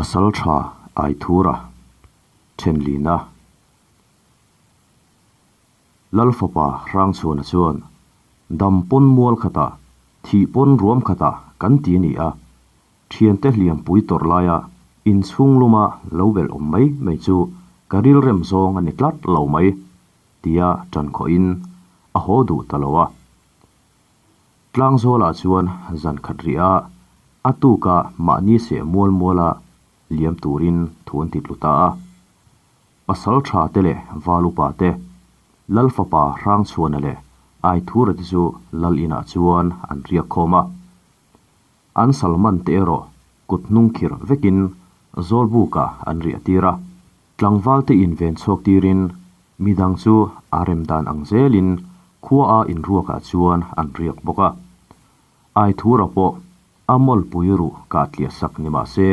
Pasaltha Aithura Thenlina Lal fapa Hrangchhuana chuan dam pawn mual khatah thih pawn ruam khatah kan ti a ni a, thiante hliampui tawrh laia inchhung luma lo belh awm mai mai chu ka rilrem zawng a ni tlat lo mai tia ṭan khawhin a haw duh ta lo a. Tlangzawlah chuan zan khat rih a, a tuka mahni seh mual muala liam turin thu an ti tlu ta a. Pasal tha te leh val upa te, Lal fapa Hrangchhuana leh Aithura te chu Lal inah chuan an riak khawm a. An salman te erawh kut hnung khirh vekin Zawlbukah an riah tir a. Tlangval te inven chhuak tirin midang chu a rem dan ang zelin khua a inruakah chuan an riak bawk a. Aithura pawh a mawlpui ruh kah tliah sak ni mah se,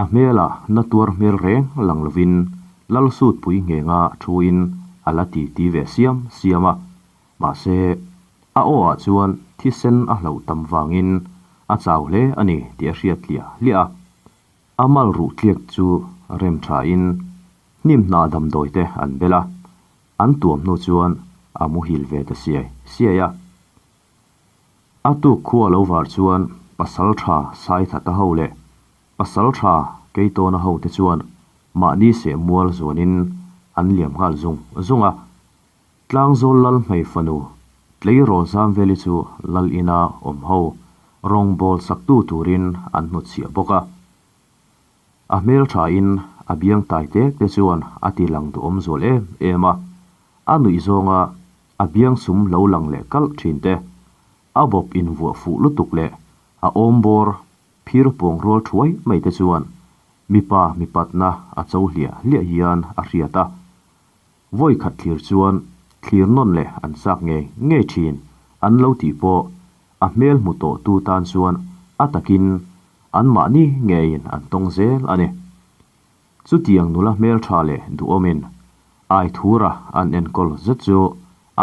a hmelah na tuar hmel reng lang lovin Lalsutpui nghenga thuin a la ti ti ve siam siam a. Mahse, a aw ah chuan thisen a hlauh tam vangin a chau hle a ni tih a hriat hliah hliah a. A mal ruh tliak chu rem tha in hnim hna damdawi te an bel a, an tuam hnu chuan a muhil ve ta siai siai a. A tuk khua lo var chuan pasal tha Saithata ho leh pasal tha Keitawna ho te chuan mahni seh mual zuan in an liam nghal zung zung a. Tlangzawl lal hmei fanu tleirawl Zamveli chu lal ina awm ho rawngbawl saktu turin an hnutchhiah bawk a. A hmelthain a biang tai tek te chuan a ti lang duhawm zual em em a, a nuih zawnga a biang sum lo lang leh kalh thin te, a bawp invuah fuh lutuk leh a awm bawr phir pawng rual thuai mai te chuan mipa mipatna a cho hliah hliah hian a hriat a. Vawi khat thlir chuan thlir nawn leh an chak ngei ngei thin an lo tih pawh a hmel hmu tawh tu tan chuan a takin an mahni ngeiin an tawng zel a ni. Chutiang nula hmel tha leh duhawmin Aithura an enkawl zet chu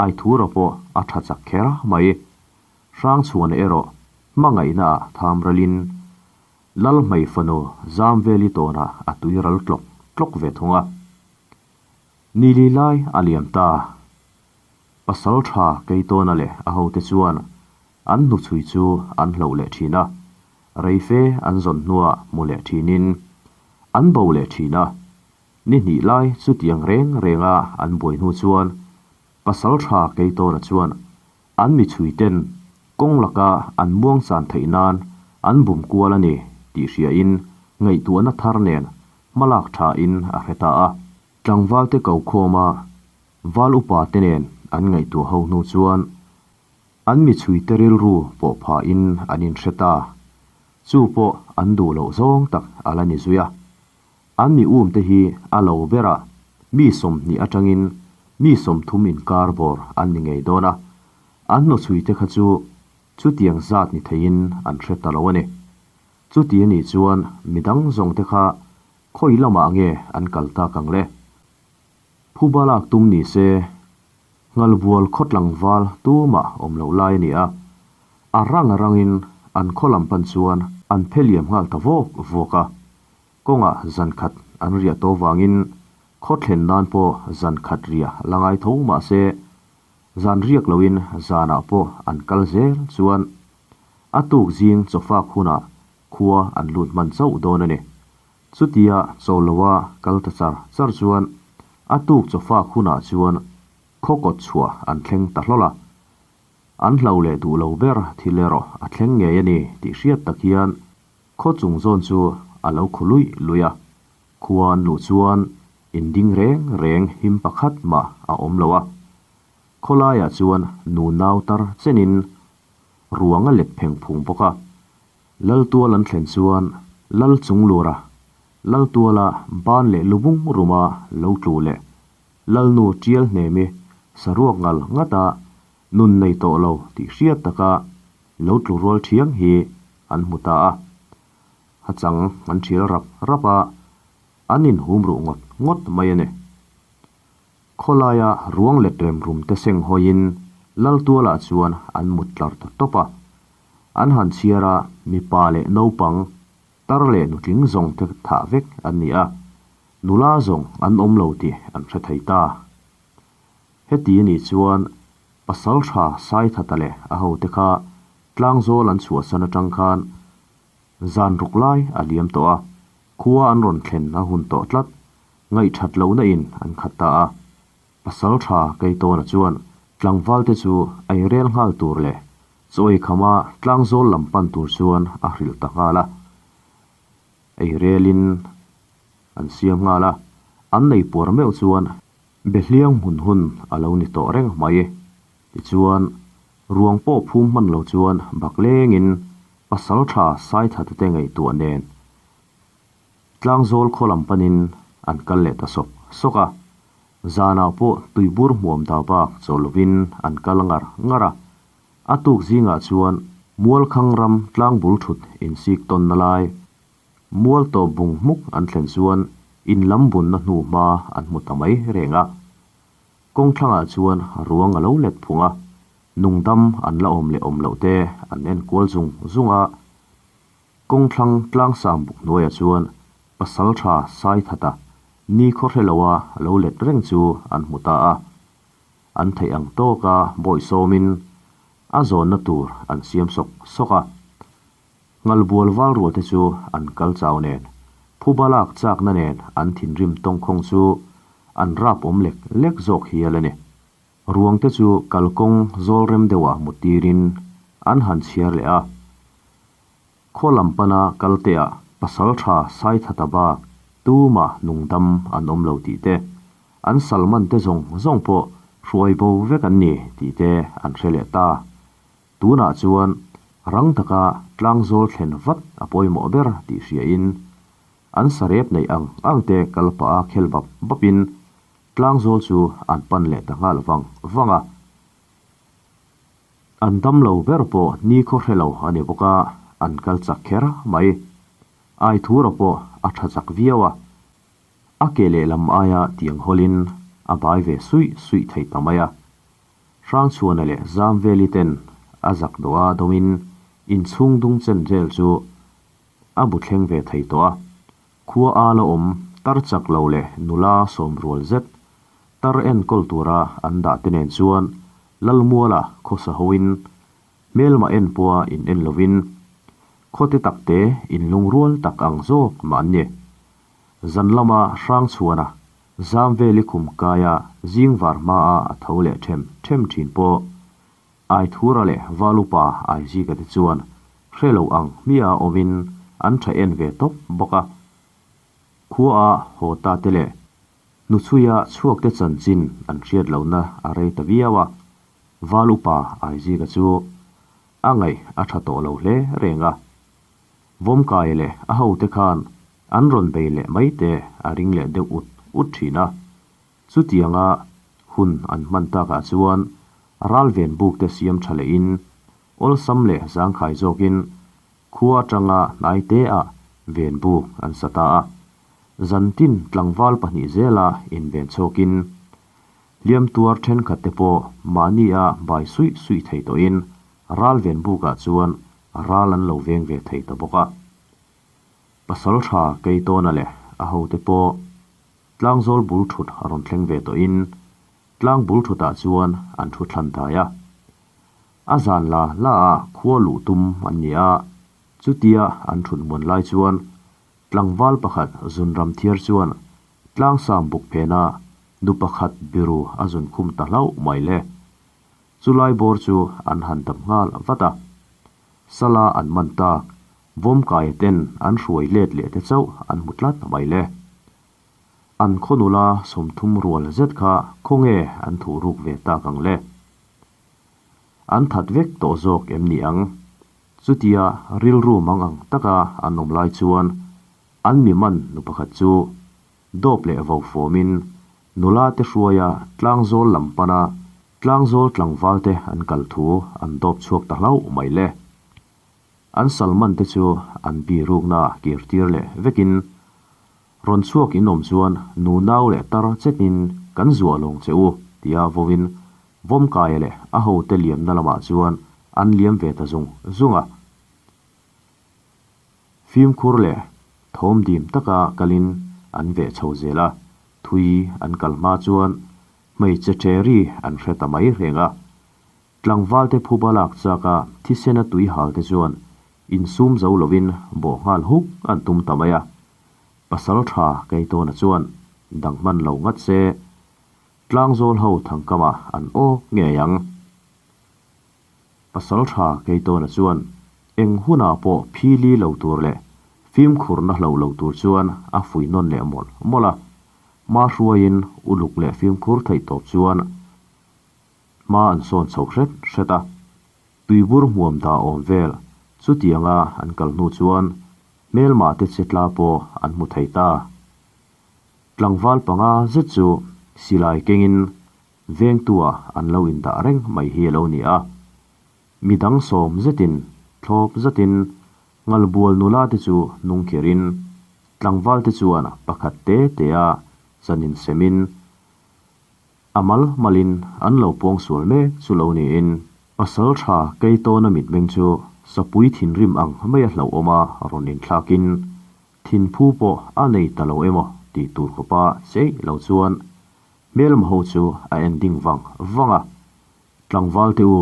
Aithura pawh a tha chak kher mai. Hrangchhuana erawh hmangaihna ah tham ralin Lalhmei fanu Zamveli tawnah a tui ral tlawk tlawk ve thung a. Ni li lai a liam ta. Pasal tha Keitawna leh a hote chuan an hnuchhui chu an hloh leh thin a, reife an zawn hnuah hmu leh thinin an bo leh thin a. Ni hnih lai chutiang reng renga an buai hnu chuan Pasal tha Keitawna chuan an michhui ten kawng laka an muang chan theih nan an bum kual a ni tih hriain ngaihtuahna thar nen hmalak thain a hre ta a. Tlangvalte ko khawma val upa te nen an ngaihtuah ho hnu chuan an michhuite rilru pawh phahin an inhre ta. Chu pawh an duh loh zawng tak a la ni zui a. An mi um te hi a lo berah mi 20 atangin mi 30 inkar bawr an ni ngei dawn a, an hnuchhuite kha chu chutiang zat ni theiin an hre ta lo a ni. Chuti a nih chuan midang zawng te kha khawi lamah nge an kal tak ang le? Phuba lak tum ni se, Nghalbual khaw tlangval tumah awm loh lai a ni a, a rang a rangin an khaw lam pan chuan an phe liam nghal ta vawk vawk a. Kawngah zan khat an riah tawh vangin khaw thlen nan pawh zan khat riah la ngai tho mah se, zan riak loin zanah pawh an kal zel chuan a tuk zing chawfak hunah khua an lut hman chauh dawn a ni. Chutia chaw loa kal ta char char chuan a tuk chawfak hunah chuan khaw kawt chhuah an thleng ta hlawl a. An hlo leh duh lo ber thil erawh a thleng ngei a ni tih hriat tak hian Khaw chung zawn chu a lo khu luih luih a, khua an luh chuan in ding reng reng him pakhat mah a awm lo a. Khawlaiah chuan nu nau tar chenin ruang a let pheng phung bawk a. Laltual an thlen chuan Lal chung lura Laltuala ban leh lubung ruma lo tlu leh Lalnu tial hnemi saruak ngal ngata nun nei tawh lo tih hriat taka lo tlu rual thiang hi an hmu ta a. A chang an thial rap rap a, an inhum ruh ngawt ngawt mai a ni. Khawlaia ruang let rem rum te seng hawiin Laltualah chuan an mut tlar ta tawp a. An han chhiar a, mipa leh naupang. Tar leh nutling zawng te thah vek an ni a, nula zawng an awm lo tih an hre thei ta. Heti a nih chuan Pasaltha Saithata leh a hote kha Tlangzawl an chhuahsan atang khan zan ruk lai a liam tawh a, khua an rawn thlen a hun tawh tlat, ngaihthat lohna in an khat ta a. Pasaltha Keitawna chuan tlangvalte chu ei rel nghal tur leh chaw ei khama Tlangzawl lam pan tur chuan a hrilh ta nghal a. Ei relin an siam nghal a, an nei puar meuh chuan Behliang hmun hun a lo ni tawh reng mai. Tichuan, ruang pawh phum hman lo chuan bak lengin Pasaltha Saithate te ngaihtuah nen Tlangzawl khaw lam panin an kal leh ta sawk sawk a. Zanah pawh tuibur hmuam da bak chaw lovin an kal ngar ngar a. A tuk zingah chuan Mualkhang ram tlangbul thut insik tawnna lai Mual tawp bung hmuk an thlen chuan in lam bunna hnu hma an hmu ta mai reng a. Kawng thlangah chuan ruang a lo let phung a, nungdam an la awm leh awm loh te an en kual zung zung a. Kawng thlang tlangsang buk hnuaiah chuan Pasaltha Saithata ni khaw hre loa lo let reng chu an hmu ta a. An theih ang tawka bawihsawmin a zawnna tur an siam sawk sawk a. Ngalbual val rual te chu an kal chau nen, phuba lak chakna nen an thinrim tawngkhawng chu an rap awm lek lek zawk hial a ni. Ruang te chu kalkawng zawl rem deuhah mut tirin an han chhiar leh a. Khaw lam pana kal teah Pasaltha Saithata bak tumah nungdam an awm lo tih te, an salman te zawng zawng pawh hruai bo vek an ni tih te an hre leh ta. Tunah chuan rang taka tlangzawl thlen vat a pawimawh ber tih hriain an sarep neih ang ang te kal pah a khel bap bapin tlangzawl chu an pan leh ta nghal vang vang a. An dam lo ber pawh ni khaw hre lo a ni bawk a, an kal chak kher mai. Aithura pawh a tha chak viau a, a ke lehlam aia tiang hawlin a bai ve suih suih thei ta mai a. Hrangchhuana leh Zamveli ten a zak dawh a dawmin inchhung dung chen vel chu a bu thleng ve thei tawh a. Khua a la awm tar chak lo leh nula sawm rual zet tar enkawl tura an dah te nen chuan Lalmuala khawsa hoin hmelmah en pawha in en lovin khawte takte inlungrual tak ang zawk mah an ni. Zan lama Hrangchhuana Zamveli khum kaia zing var hmaa a tho leh them them thin pawh Aithura leh Valupa Aizika te chuan hre lo ang hmia awmin an tha en ve tawp bawk a. Khua a haw ta te leh hnuchhuia chhuak te chanchin an hriat lohna a rei ta viau a, Valupa Aizika chu a ngaih a tha tawh lo hle reng a. Vawmkai leh a hote khan an rawn bei leh mai te a ring leh deuh ut ut thin a. Chutianga hun an hman takah chuan ralven buk te siam tha lehin awlsam leh zangkhai zawkin khua atanga hnai te ah ven buk an sa ta a. Zantin tlangval pahnih zela inven chhawkin hliam tuar thenkhat te pawh mahni a bai suih suih thei tawhin ralven bukah chuan ral an lo veng ve thei ta bawk a. Pasal tha Keitawna leh a hote pawh Tlangzawl bul thut a rawn thleng ve tawhin tlang bul thutah chuan an thu thlan dai a. A zan la la a khua luh tum an ni a, chutia an thut muan lai chuan tlangval pakhat zun ram thiar chuan tlangsam buk phena nu pakhat biru a zun khum ta hlauh mai le. Chulai bawr chu an han dap nghal vat a. Sala an man tak, Vawmkaia ten an hruai let leh te chauh an hmu tlat mai le. An khaw nula 30 rual zet kha khawnge an thuh ruk ve tak ang le? An that vek tawh zawk em ni ang? Chutia rilru mang ang taka an awm lai chuan an mi man nu pakhat chu dawp leh vo fawmin nula te hruaia tlangzawl lam pana tlangzawl tlangval te an kal thu an dawp chhuak ta hlauh mai le. An salman te chu an bi rukna kir tir leh vekin rawn chhuak in awm chuan nu nau leh tar chetin kan zuah lawng che u tia vawin Vawmkaia leh a hote liamna lamah chuan an liam ve ta zung zung a. Fimkhur leh thawm dim taka kalin an veh chho zel a, thui an kal hma chuan hmeichhe ṭe ri an hre ta mai reng a. Tlangvalte phuba lak chaka thisena tui hal te chuan insum zo lovin bawh nghal huk an tum ta mai a. Pasal tha Keitawna chuan dang hman lo ngat se, Tlangzawl ho thangkamah an awk ngei ang. Pasal tha Keitawna chuan eng hunah pawh phili lo tur leh fimkhurna hlo lo tur chuan a fui nawn leh mawlh mawlh a. Hma hruaiin uluk leh fimkhur theih tawp chuan hma an sawn chho hret hret a. Tuibur hmuam dah awm vel chutianga an kal hnu chuan hmelmah te che tla pawh an hmu thei ta. Tlangval panga zet chu silai kengin vengtua an lo indah reng mai hi a lo ni a. Midang sawm zetin thlawp zatin ngalbual nula te chu hnung kherin tlangval te chuan pakhat te te a chan insemin a mal malin an lo pawng sual mek chu lo niin. Pasal tha Keitawna mitmeng chu sapui thinrim ang mai a hlauhawm a rawn inthlakin Thinphu pawh a nei ta lo emaw tih tur khawpa cheih lo chuan hmelma ho chu a en ding vang vang a, Tlangval te u,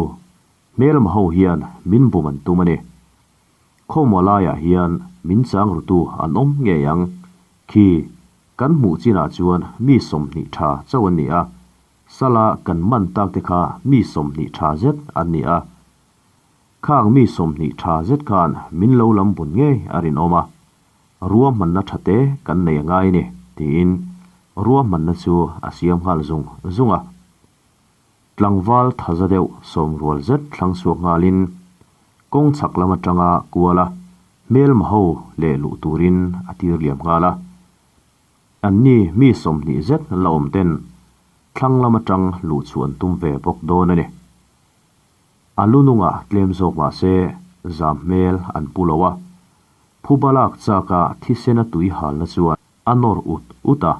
hmelma ho hian min bum an tum a ni. Khawmaw laiah hian min chang rutu an awm ngei ang. Khi, kan hmuh chinah chuan mi 20 tha chauh an ni a, sala kan man tak te kha mi 20 tha zet an ni a. Khang mi 20 tha zet khan min lo lam bun ngei a rinawm a, ruahmanna tha te kan nei a ngai ni, tiin ruahmanna chu a siam nghal zung zung a. Tlangval thaza deuh sawm rual zet thlang chhuak nghalin kawng chhak lam atanga kual a, hmelma ho leh luh turin a tir liam nghal a. Anni mi 20 zet la awm ten thlang lam atang luh chu an tum ve bawk dawn a ni. A lu nungah tlem zawk mah se zam hmel an pu lo a, phuba lak chaka thisena tui halna chuan a nawr ut ut a.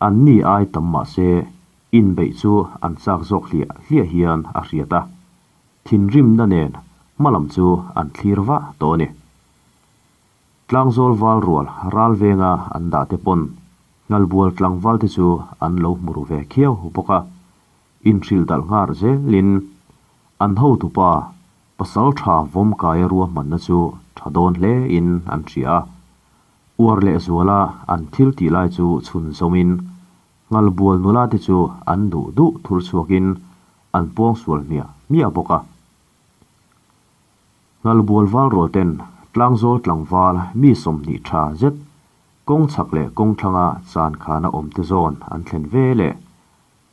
An ni ai tam mah se inbeih chu an chak zawk hliah hliah hian a hriat a, thinrimna nen hmalam chu an thlir vah tawh a ni. Tlangzawl val rual ral venga an dah te pawn Ngalbual tlangval te chu an lo hmu ru ve khiau bawk a. Inhrilh dalh nghar zelin an hotupa pasal tha vawm kaia ruahmanna chu tha dawn hlein an hria a. Uar leh zuala an thil tih lai chu chhun zawmin Ngalbual nula te chu an duh duh thur chhuakin an puang sual hmiah hmiah bawk a. Ngalbual val rual ten Tlangzawl tlangval mi 20 tha zet kawng chhak leh kawng thlanga chan khana awm te zawn an thlen ve leh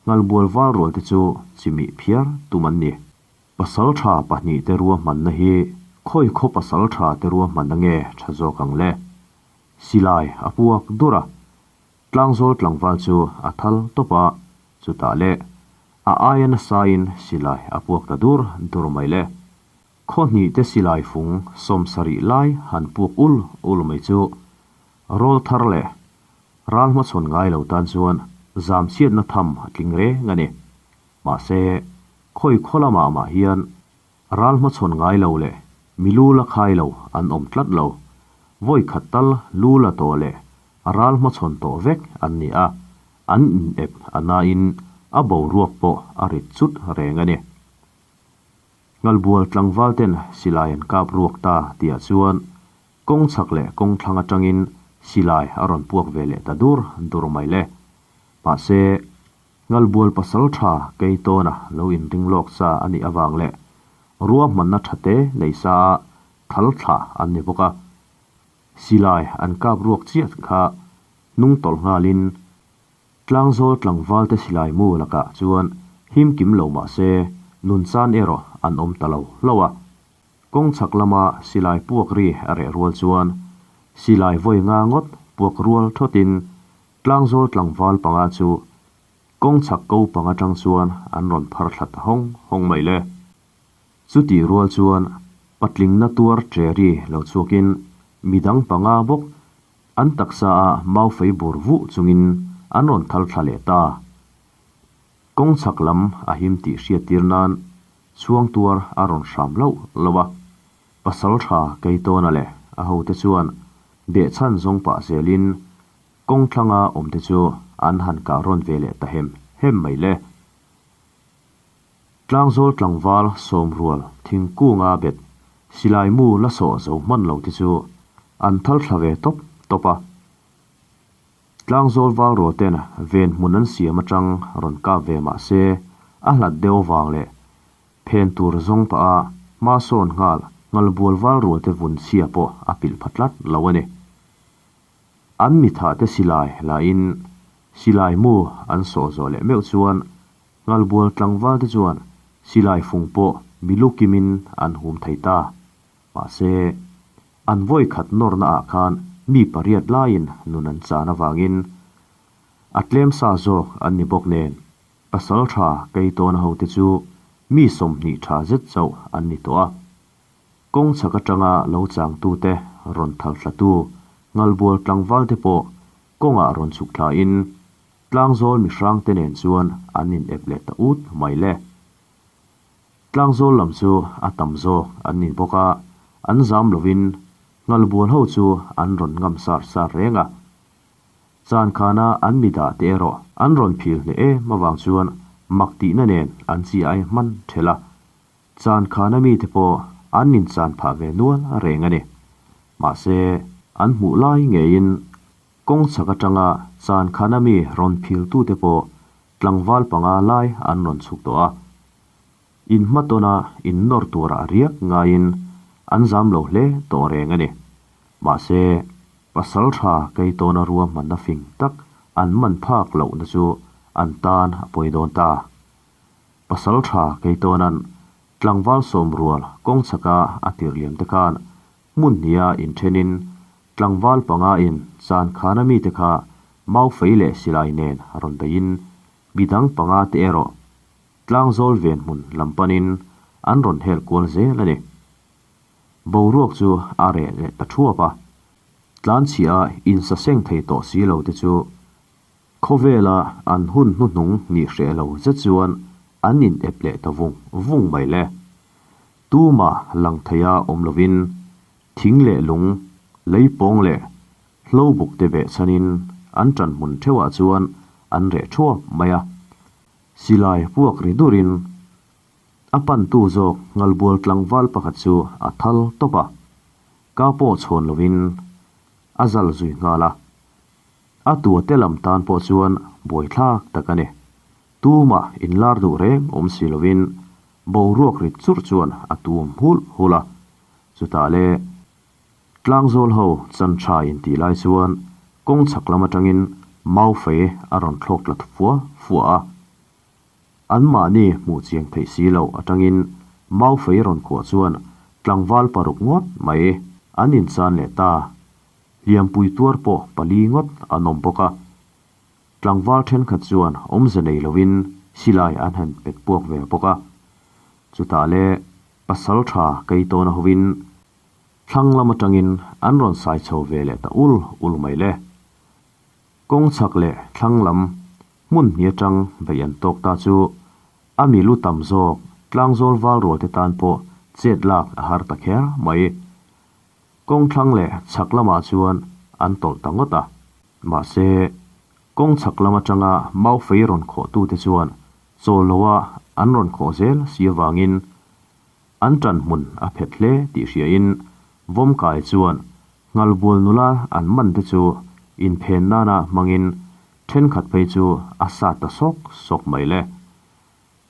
Ngalbual val rual te chu chimih phiar tum an ni. Pasal tha pahnih te ruahmanna hi khawi khaw pasal tha te ruahmanna nge tha zawk ang le? Silai a puak dur a, Tlangzawl tlangval chu a thal tawp a, chutah le a aia nasain silai a puak ta dur dur mai le. Khaw hnih te silai fung 70 lai han puak ul ul mai chu rawl thar leh Ral hmachhawn ngai lo tan chuan zam chhiatna tham a tling reng a ni. Mahse, khawi khaw lamah mah hian ral hmachhawn ngai lo leh mi lu la khai lo an awm tlat lo. Vawi khat tal lu la tawh leh ral hmachhawn tawh vek an ni a, an inep a nain a boruak pawh a rit chut reng a ni. Ngalbual tlangval ten silai an kap ruak ta tihah chuan Kawng chhak leh kawng thlang atangin silai a rawn puak ve leh ta dur dur mai le. Mahse, Ngalbual pasal tha Keitawna lo inring lawk sa a nih avang leh ruahmanna tha te nei sa a thal thlah an ni bawk a. Silai an kap ruak chiah kha hnung tawlh nghalin Tlangzawl tlangval te silai mu lakah chuan him kim lo mah se nun chan erawh an awm ta lo hlauh a. Kawng chhak lama silai puak ri a reh rual chuan silai vawi nga ngawt puak rual thawtin Tlangzawl tlangval panga chu kawng chhak ko panga tang chuan an rawn phar thla ta hawng hawng mai le. Chutih rual chuan patlingna tuar che ri lo chhuakin midang panga bawk an taksa a mau fei bur vuh chungin an rawn thal thla leh ta. Kawng chhak lam a him tih hriat tir nan chhuang tuar a rawn hram loh lo a, pasal tha Keitawna leh a hote chuan behchhan zawng pah zelin kawng thlanga awmte chu an han kah rawn ve leh ta hem hem mai le. Tlangzawl tlangval sawmrual thingkunga bet silai mu la sawh zo hman lo te chu an thal thla ve tawp tawp a. Tlangzawl val rualten ven hmun an siam atang rawn kap ve mah se a hlat deuh vang leh phen tur zawng pah a hma sawn nghal ngalbual val rualte vun chhia pawh a pilh pha tlat lo a ni. An mitha te silai lahin silai mu an sawh zawh leh meuh chuan Ngalbual tlangval te chuan silai fung pawh milu kimin an hum thei ta. Mahse, an vawi khat nawrna ah khan mi pariat laiin nun an chan avangin a tlem sa zawk an ni bawk nen pasal tha Keitawna hote chu mi 20 tha zet chauh an ni tawh a. Kawng chhak atanga lo changtute rawn thal thlatu Ngalbual tlangval te pawh kawngah rawn chhuk thlain Tlangzawl mihrangte nen chuan an in ep leh ta ut mai le. Tlangzawl lam chu a tam zawk an ni bawk a, an zam lovin Ngalbual ho chu an rawn ngam sar sar reng a. Chan khana an mi dah te erawh an rawn phil hneh em avang chuan mak tihna nen an chi ai hman thelh a. Chan khana mite pawh an inchan phah ve nual reng a ni. Mahse, an hmuh lai ngeiin kawng chhak atanga chan khana mi rawn philtute pawh tlangval panga lai an rawn chhuk tawh a. In hmatawna innawr tura riak ngaiin an zam lo hle tawh reng a ni. Mahse, pasal tha Keitawna ruahmanna fing tak an man phak lohna chu an tan a pawi dawn ta. Pasal tha Keitawna'n tlangval sawm rual kawng chhaka a tirh liam te khan hmun hniha inthenin tlangval panga in chan khana mite kha mau fei leh silai nen rawn beiin midang panga te erawh tlangzawl ven hmun lam panin an rawn hel kual zel a ni. Boruak chu a reh leh ta thuap a, tlanchhia insaseng thei tawh si lo te chu Khawvela an hun hnuhnung nih hreh lo zet chuan an in ep leh ta vung vung mai le. Tuma lang theia awm lovin thing leh lung, lei pawng leh hlo buk te beh chhanin an ṭan hmun ṭheuhah chuan an reh ṭhuap mai a. Silai puak ri durin a pantu zawk Ngalbual tlangval pakhat chu a thal tawp a, ka pawh chhawn lovin a zal zui nghal a. A tuate lam tan pawh chuan buaithlak tak a ni. Tumah inlar duh reng awm si lovin boruak rit churh chuan a tum hulh hulh a. Chutah le Tlangzawl ho chan tha intih lai chuan kawng chhak lam atangin mau fei a rawn thlawk tlat fua fua a. Anmahni hmuh chiang theih si loh atangin mau fei rawn khuah chuan tlangval paruk ngawt mai an inchan leh ta. Hliampui tuar pawh pali ngawt an awm bawk a. Tlangval thenkhat chuan awmze nei lovin silai an han pet puak ve bawk a. Chutah le pasal tha Keitawna hovin thlang lam atangin an rawn sai chho ve leh ta ul ul mai le. Kawng chhak leh thlang lam hmun hnih atang beih an tawk ta chu a mi lu tam zawk tlangzawl val rualte tan pawh chet lak a har ta kher mai. Kawng thlang leh chhak lamah chuan an tawlh ta ngawt a. Mahse, kawng chhak lam atanga mau fei rawn khawhtute chuan chawl loa an rawn khawh zel si avangin an ṭan hmun a phet hle tih hriain Vawmkai chuan Nghalbual nula an man te chu inphen nana hmangin ṭhenkhat phei chu a sat ta sawk sawk mai le.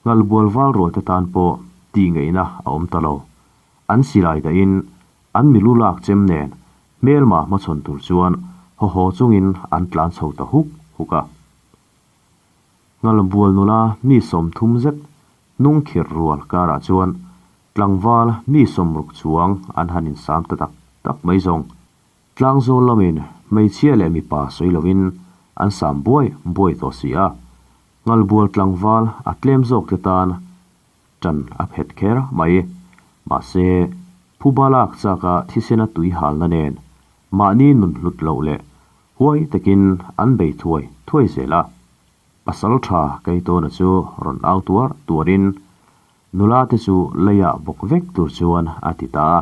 Nghalbual val rualte tan pawh tih ngaihna a awm ta lo. An silai dahin an milu lak chem nen hmelma hmachhawn tur chuan haw haw chungin an tlan chho ta huk huk a. Nghalbual nula mi 30 zet hnung khirh rual karah chuan tlangval mi 60 chuang an han insam ta tak tak mai zawng. Tlangzawl lamin hmeichhia leh mipa sawi lovin an sam buai buai tawh si a. Nghalbual tlangval a tlem zawk te tan ṭan a phet kher mai. Mahse, phuba lak chaka thisena tui halna nen mahni nun hlut loh leh huai takin an bei thuai thuai zel a. Pasal tha Keitawna chu rawn au tuar tuarin nula te chu leiah bawk vek tur chuan a ti ta a.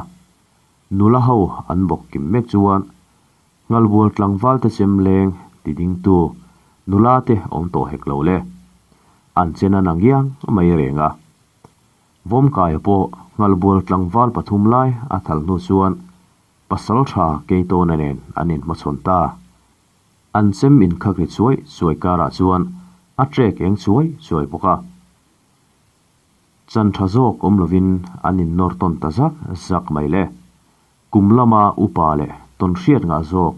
Nula ho an bawk kim mek chuan Nghalbual tlangval te chem leng ti dingtu nula te awm tawh hek lo le. An chen a na ngiang mai reng a. Vawmkaia pawh Nghalbual tlangval pathum lai a thal hnu chuan Pasaltha Keitawna nen an inhmachhawn ta. An chem inkhak ri chuai chuai karah chuan a trek eng chuai chuai bawk a. Chan tha zawk awm lovin an innawr tawn ta zak zak mai le. Kum lama upa leh tawnhriat ngah zawk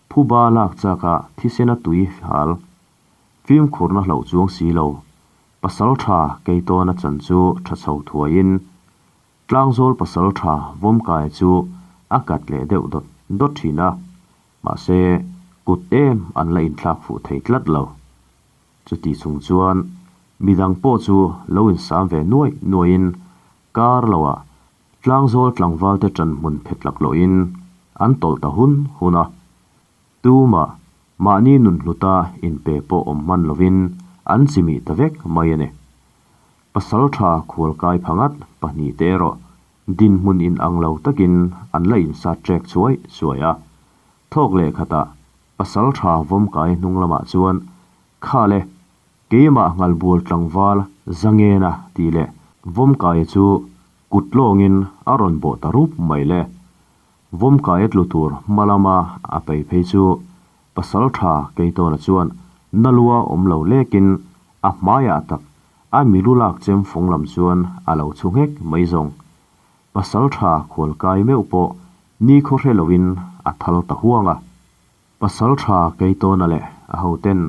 phuba lak chaka thisena tui hal fimkhurna hlauh chuang si lo pasal tha Keitawna chan chu tha chho thuaiin Tlangzawl pasal tha Vawmkaia chu a kat leh deuh dawt dawt thin a, mahse kut em an la inthlak fuh thei tlat lo. Chuti chung chuan midang pawh chu lo insam ve nuaih nuaihin kar loah Tlangzawl tlangvalte ṭan hmun phet lak lohin an tawlh ta hun hun a. Tumah mahni nun hluta inpe pawh awm hman lovin an chimih ta vek mai a ni. Pasalṭha khualkai phangat pahnihte erawh dinhmun inang lo takin an la insat ṭek chuai chuai a. Thawk leh khatah pasalṭha vawmkai hnung lamah chuan, Khale, keimah Nghalbual tlangval Zangena tih leh vawmkaia chu kut lawngin a rawn bawh ta rup mai le. Vawmkaia tlu tur hma lama a pei phei chu pasalṭha Keitawna chuan nalua awm lo lekin a hmaiah tak a milu lak chem fawng lam chuan a lo chhu nghek mai zawng. Pasalṭha khualkai meuh pawh nikhaw hre loin a thal ta huang a. Pasalṭha Keitawna leh a hoten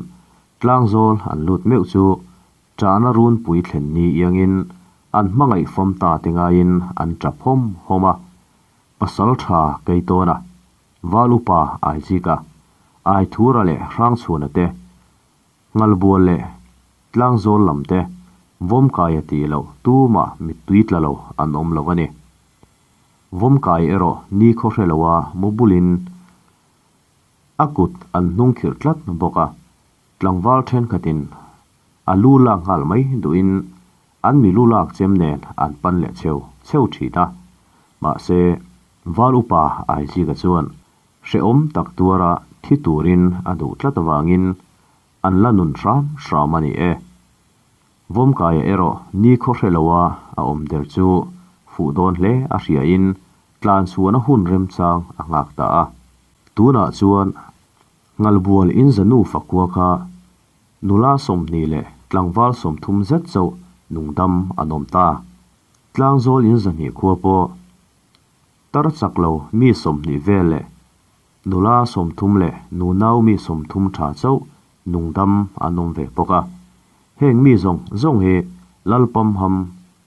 tlangzawl an lut meuh chu ṭahna runpui thlen ni iangin an hmangaih fam ta te ngaiin an ṭap hawm hawm a. Pasalṭha Keitawna, Val Upa Aizika, Aithura leh Hrangchhuana te, Nghalbual leh Tlangzawl lam te Vawmkaia tih loh tumah mittui tla lo an awm lo a ni. Vawmkai erawh nikhaw hre loa mu bulin a kut an hnung khirh tlat bawk a, tlangval thenkhatin a lu lak nghal mai duhin an mi lu lak chem nen an pan leh cheu cheu thin a. Mahse, Val Upa Aizika chuan hrehawm tak tuara thi turin a duh tlat avangin an la nun hram hram a ni e. Vawmkaia erawh nikhaw hre loa a awm der chu fuh dawn hle a hriain tlanchhuahna hun remchang a nghak ta a. Tunah chuan Nghalbual inzanu fakua kha nula 20 leh tlangval 30 zet chauh nungdam an awm ta. Tlangzawl inzahnih khua pawh tar chak lo mi 20 vel leh nula 30 leh nunau mi 30 tha chauh nungdam an awm ve bawk a. Heng mi zawng zawng hi Lalpamham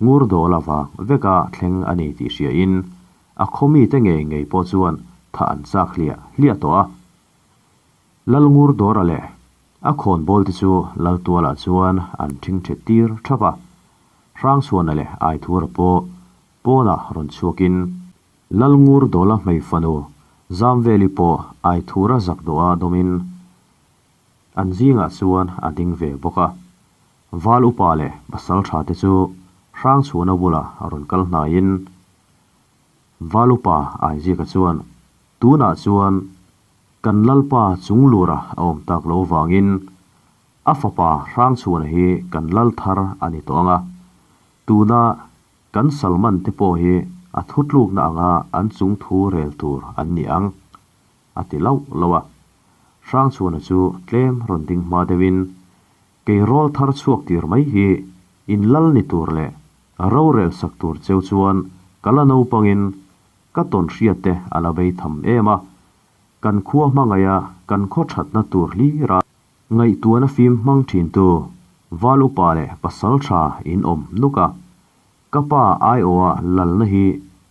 ngur dawl avang veka thleng a ni tih hriain a khaw mite ngei ngei pawh chuan thah an chak hliah hliah tawh a. Lal ngur dawra leh a khawnbawl te chu Laltualah chuan an ṭhingṭhet tir ṭhap a. Hrangchhuana leh Aithura pawh pawnah rawn chhuakin Lal ngur dawla hmei fanu Zamveli pawh Aithura zak dawha dawmin an zingah chuan a ding ve bawk a. Val upa leh pasal tha te chu Hrangchhuana bulah rawn kal hnaiin Val upa Aizika chuan, Tunah chuan kan Lalpa chung lura a awm tak lo vangin a fapa Hrangchhuana hi kan lal thar a ni tawh ang a, tuna kan Salman te pawh hi a thutlukna anga an chung thu rel tur an ni ang, a ti lauh lauh a. Hrangchhuana chu tlem rawn ding hma deuhin, Kei rawl thar chhuak tir mai hi in lal ni tur leh rorel sak tur cheu chuan ka la naupangin ka tawn hriat te a la bei tham em a, kan khua hmangaih a kan khaw thatna tur hlir a ngaihtuahna fim hmang thintu Val upa leh pasal tha in awm nuk a, ka pa aiawha lalna hi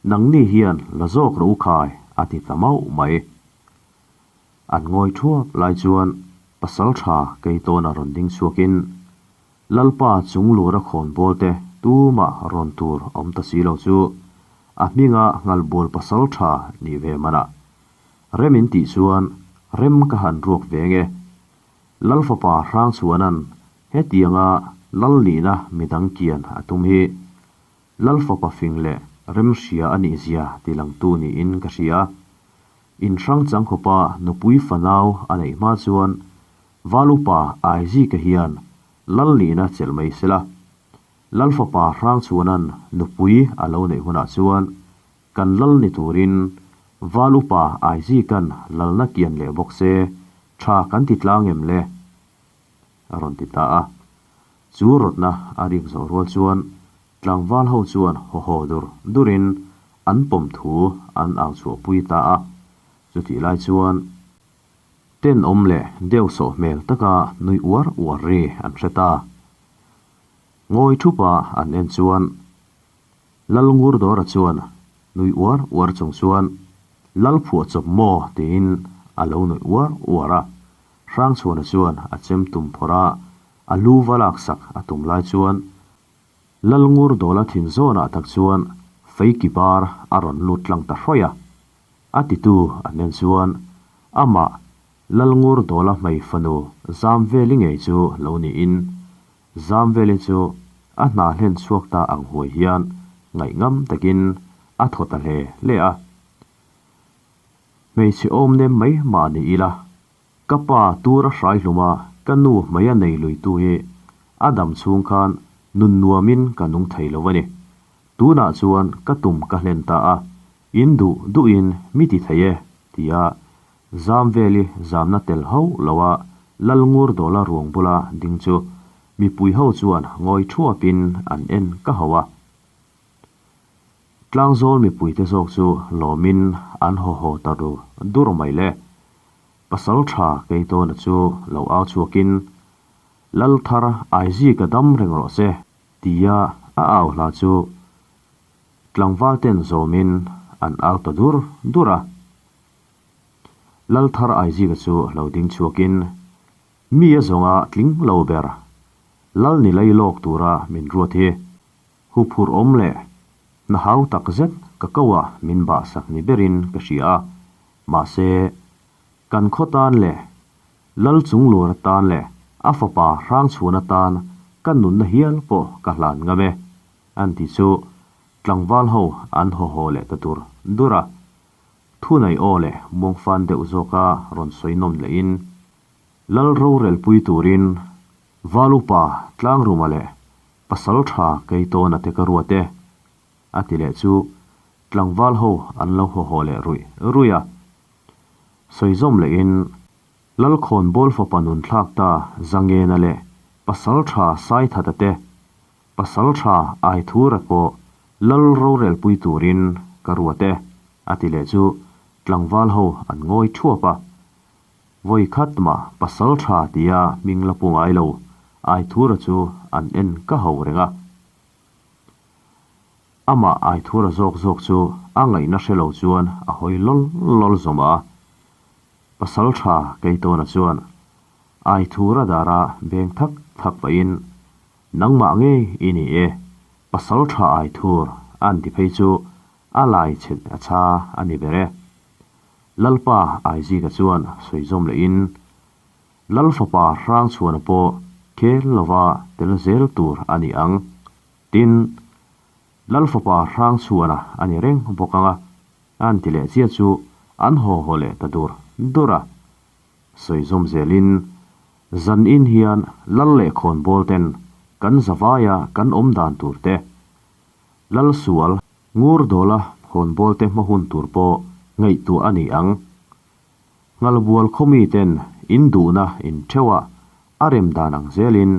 nangni hian la zawk rawh u khai a ti ta mauh mai. An ngawi thuap lai chuan pasal tha Keitawna rawn ding chhuakin Lalpa chung lura khawnbawl te tumah rawn tur awm ta si lo chu a hminga Nghalbual pasal tha nih ve manah rem in tih chuan rem ka han ruak ve nge. Lal fapa Hrangchhuana'n hetianga lal nihna midang kian a tum hi Lal fapa fing leh Remhria a nih zia tilangtu niin ka hria. In hrang chang khawpa nupui fanau a neih hma chuan Valupa Aizika hian lal nihna chelh mai sela. Lal fapa Hrangchhuana'n nupui a lo neih hunah chuan kan lal ni turin Valupa Aizika'n lalna kian leh bawk se tha kan ti tlang em le? a rawn ti ta a. Chu rawtna a rik zawh rual chuan Tlangval ho chuan haw haw dur durin an pawm thu an au chhuahpui ta a, chutih lai chuan tenawm leh deuhsawh hmel taka nui uar uar ri an hre ta. Ngawi thupa an en chuan Lalngurdawra chuan nui uar uar chung chuan Lal phuahchawp maw tiin a lo nui uar uar a, Hrangchhuana chuan a chem tum phawrh a, a lu va laksak a tum lai chuan Lalngur Dawla thin zawnah tak chuan Feiki bar a rawn lut tlang ta hrawih a. A titu an en chuan amah Lalngur Dawla hmei fanu Zamveli ngei chu lo niin Zamveli chu a hna hlen chhuak ta ang huai hian ngaihngam takin a thaw ta hle hle a. Hmeichhe awm nem mai mah ni ila Ka pa tur a hrai hlum a, ka nu hmei a nei lui tu hi a dam chhung khan nun nuamin ka nung thei lo a ni. Tunah chuan ka tum ka hlen ta a, in duh duhin mi ti thei e, tia zam veli zamna tel hauh lo a Lalngur Dawla ruang bula ding chu mipui ho chuan ngawi thuapin an en ka hauh a. Tlangzawl mipuite zawk chu lawmin an haw haw ta dur dur mai le. Pasal tha Keitawna chu lo au chhuakin, Lal thar Aizika dam reng rawh se, tia a au hla chu tlangval ten zawmin an au ta dur dur a. Lal thar Aizika chu lo ding chhuakin, Mi a zawnga tling lo ber, Lal ni lei lawk tura min ruat hi Huphurh awm leh hna hau tak zet ka ko ah min bah sak ni berin ka hria a, mahse kan khaw tan leh Lal Chunglur atan leh a fapa Hrangchhuan atan ka nunna hial pawh ka hlan ngam e, an ti chu tlangval ho an haw haw leh ta dur dur a. Thunei aw leh muangfan deuh zawka rawn sawi nawm lehin Lal rorelpui turin Valupa Tlangruma leh Pasal tha kei tawn a te ka ruat e, a ti leh chu tlangval ho an lo haw haw leh ruih ruih a. Sawi zawm lehin Lalkhawn bawl fapa nun thlak ta Zangena leh Pasal tha Saithata te, Pasal tha Aithura pawh Lal rorelpui turin ka ruat e, a ti leh chu tlangval ho an ngawi thuap a. Vawi khat mah pasal tha tia hming la pu ngai lo, Aithura chu an en ka ho reng a. Amah Aithura zawk zawk chu a ngaihna hre lo chuan a hawi lawl lawl zawm a. Pasal tha Keitawna chuan Aithura dara beng thak thak pahin, Nangmah ngei i ni e, pasal tha Aithur an ti phei chu a lai chhet a cha a ni ber e. Lalpa Aizika chuan sawi zawm lehin, Lal fapa Hrangchhuana pawh khel lova tel zel tur a ni ang. Tin, Lal fapa Hrangchhuana a ni reng bawk ang a, an ti leh chiah chu an haw haw leh ta dur dur a. Sawi zawm zelin, Zan in hian Lal leh khawnbawl ten kan zavaia kan awm dan tur te, Lal sual Ngur dawla hawnbawl te hma hun tur pawh ngaihtuah a ni ang. Nghalbual khawmi ten in duhna in theuh a, a rem dan ang zelin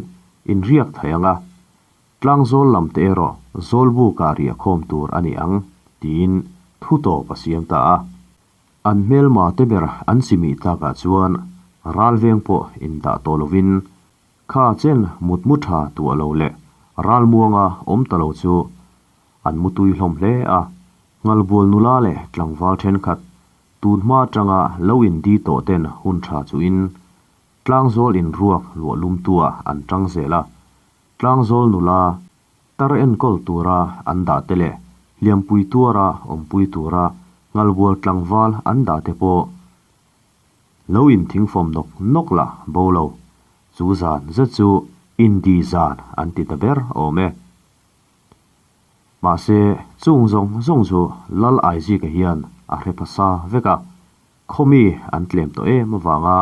in riak thei ang a, tlangzawl lam te erawh zawlbukah riah khawm tur a ni ang, tiin thu tawp a siam ta a. An hmelma te ber an chimih tlakah chuan ralveng pawh indah tawh lovin kha chen mutmu tha tuah lo leh ralmuanga awm ta lo chu An mutui hlawm hle a, Nghalbual nula leh tlangval thenkhat tun hma atanga lo indi tawh ten hun tha chuhin Tlangzawl inruak luah lumtuah an tang zel a, Tlangzawl nula tar enkawl tura an dah te leh hliampui tuara awmpui tura Nghalbual tlangval an dah te pawh lo inthingfawm nawk nawk lah bo lo, chu zan zet chu indi zan an ti ta ber awm e. Mahse, chung zawng zawng chu Lal Aizika hian a hre phasa vek a, khaw mi an tlem tawh em avanga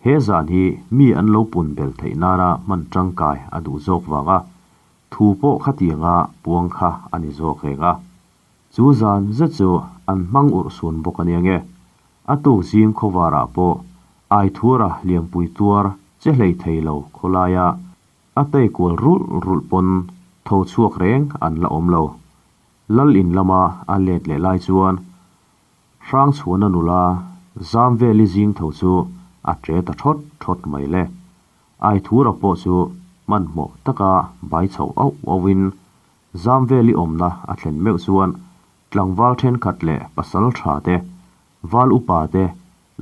he zan hi mi an lo pun bel theih nana hman tangkai a duh zawk vanga thu pawh khatianga puang kha a ni zawk reng a. Chu zan zet chu an hmang urhsun bawk a nia nge. A tuk zing khawvarah pawh Aithura liampui tuar che hlei thei lo khawlaia a tei kual rulh rulh pawn tho chhuak reng an la awm lo. Lal in lama a let leh lai chuan Hrangchhuana nula zam veli zing tho chu a tre ta thawt thawt mai le. Aithura pawh chu hmanhmawh taka bai chho auh auhin zam veli awmna a thlen meuh chuan tlangval thenkhat leh pasal tha te, val upa te,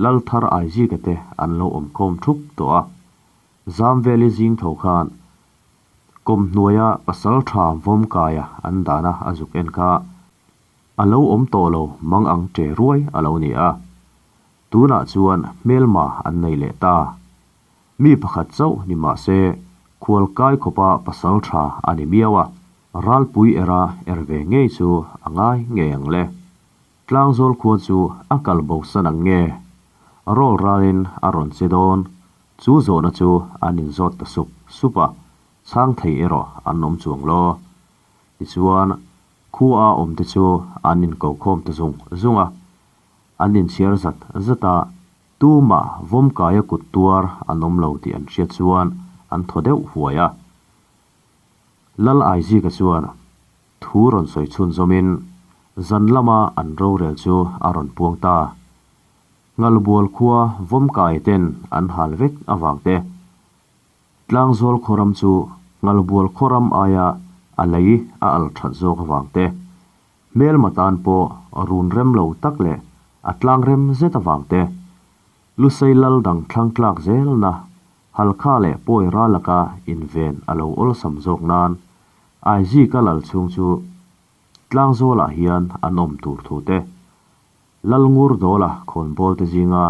lal thar Aizika te an lo awm khawm thup tawh a. Zam veli zing tho khan kawm hnuaia pasal tha vawm kaia an dahna a zuk en kha a lo awm tawh lo mang ang che ruai a lo ni a. Tunah chuan hmelma an nei leh ta. Mi pakhat chauh ni mah se khualkai khawpa pasal tha a ni miau a, ralpui era er ve ngei chu a ngai ngei ang le. Tlangzawl khua chu a kal bo san ang nge? Rawl ralin a rawn che dawn. Chu zawhna chu an inzawt ta sup sup a, chhang thei erawh an awm chuang lo. Tichuan, khua a awmte chu an inko khawm ta zung zung a, an inchhiar zat zat a, tumah vawmkaia kut tuar an awm lo tih an hriat chuan an thaw deuh huai a. Lal Aizika chuan thu rawn sawi chhunzawmin zan lama an rorel chu a rawn puang ta. Ngalbual khua vawmkai ten an hal vek avang te. Tlangzawl khawram chu Ngalbual khawram aia a lei a al that zawk avang te. Hmelma tan pawh run rem lo tak leh a tlang rem zet avang te. Lusei lal dang thlang tlak zelna Halkha leh Pawi ralaka inven a lo awlsam zawk nan Aizika lal chhung chu Tlangzawlah hian an awm tur thu te, Lalngur Dawla khawnbawl te zinga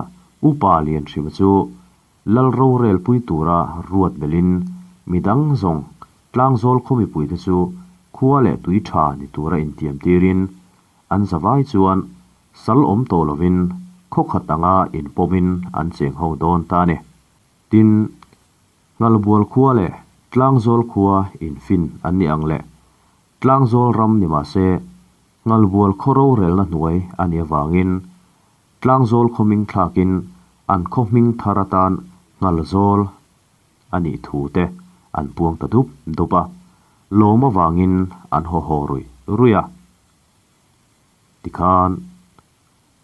Upa Lianhrima chu Lal rorel pui tura ruat belhin midang zawng Tlangzawl khaw mipui te chu khua leh tui tha ni tura intiam tirin an zavai chuan sal awm tawh lovin khaw khat anga inpawmin an cheng ho dawn ta a ni. Tin, Ngalbual khua leh Tlangzawl khua infin an ni ang le. Tlangzawl ram ni mah se, Ngalbual khaw rorelna hnuai a nih avangin Tlangzawl khaw hming thlakin an khaw hming thar atan Ngalzawl a nih thu te an puang ta dup dup a, lawm avangin an haw haw ruih ruih a. Tikhan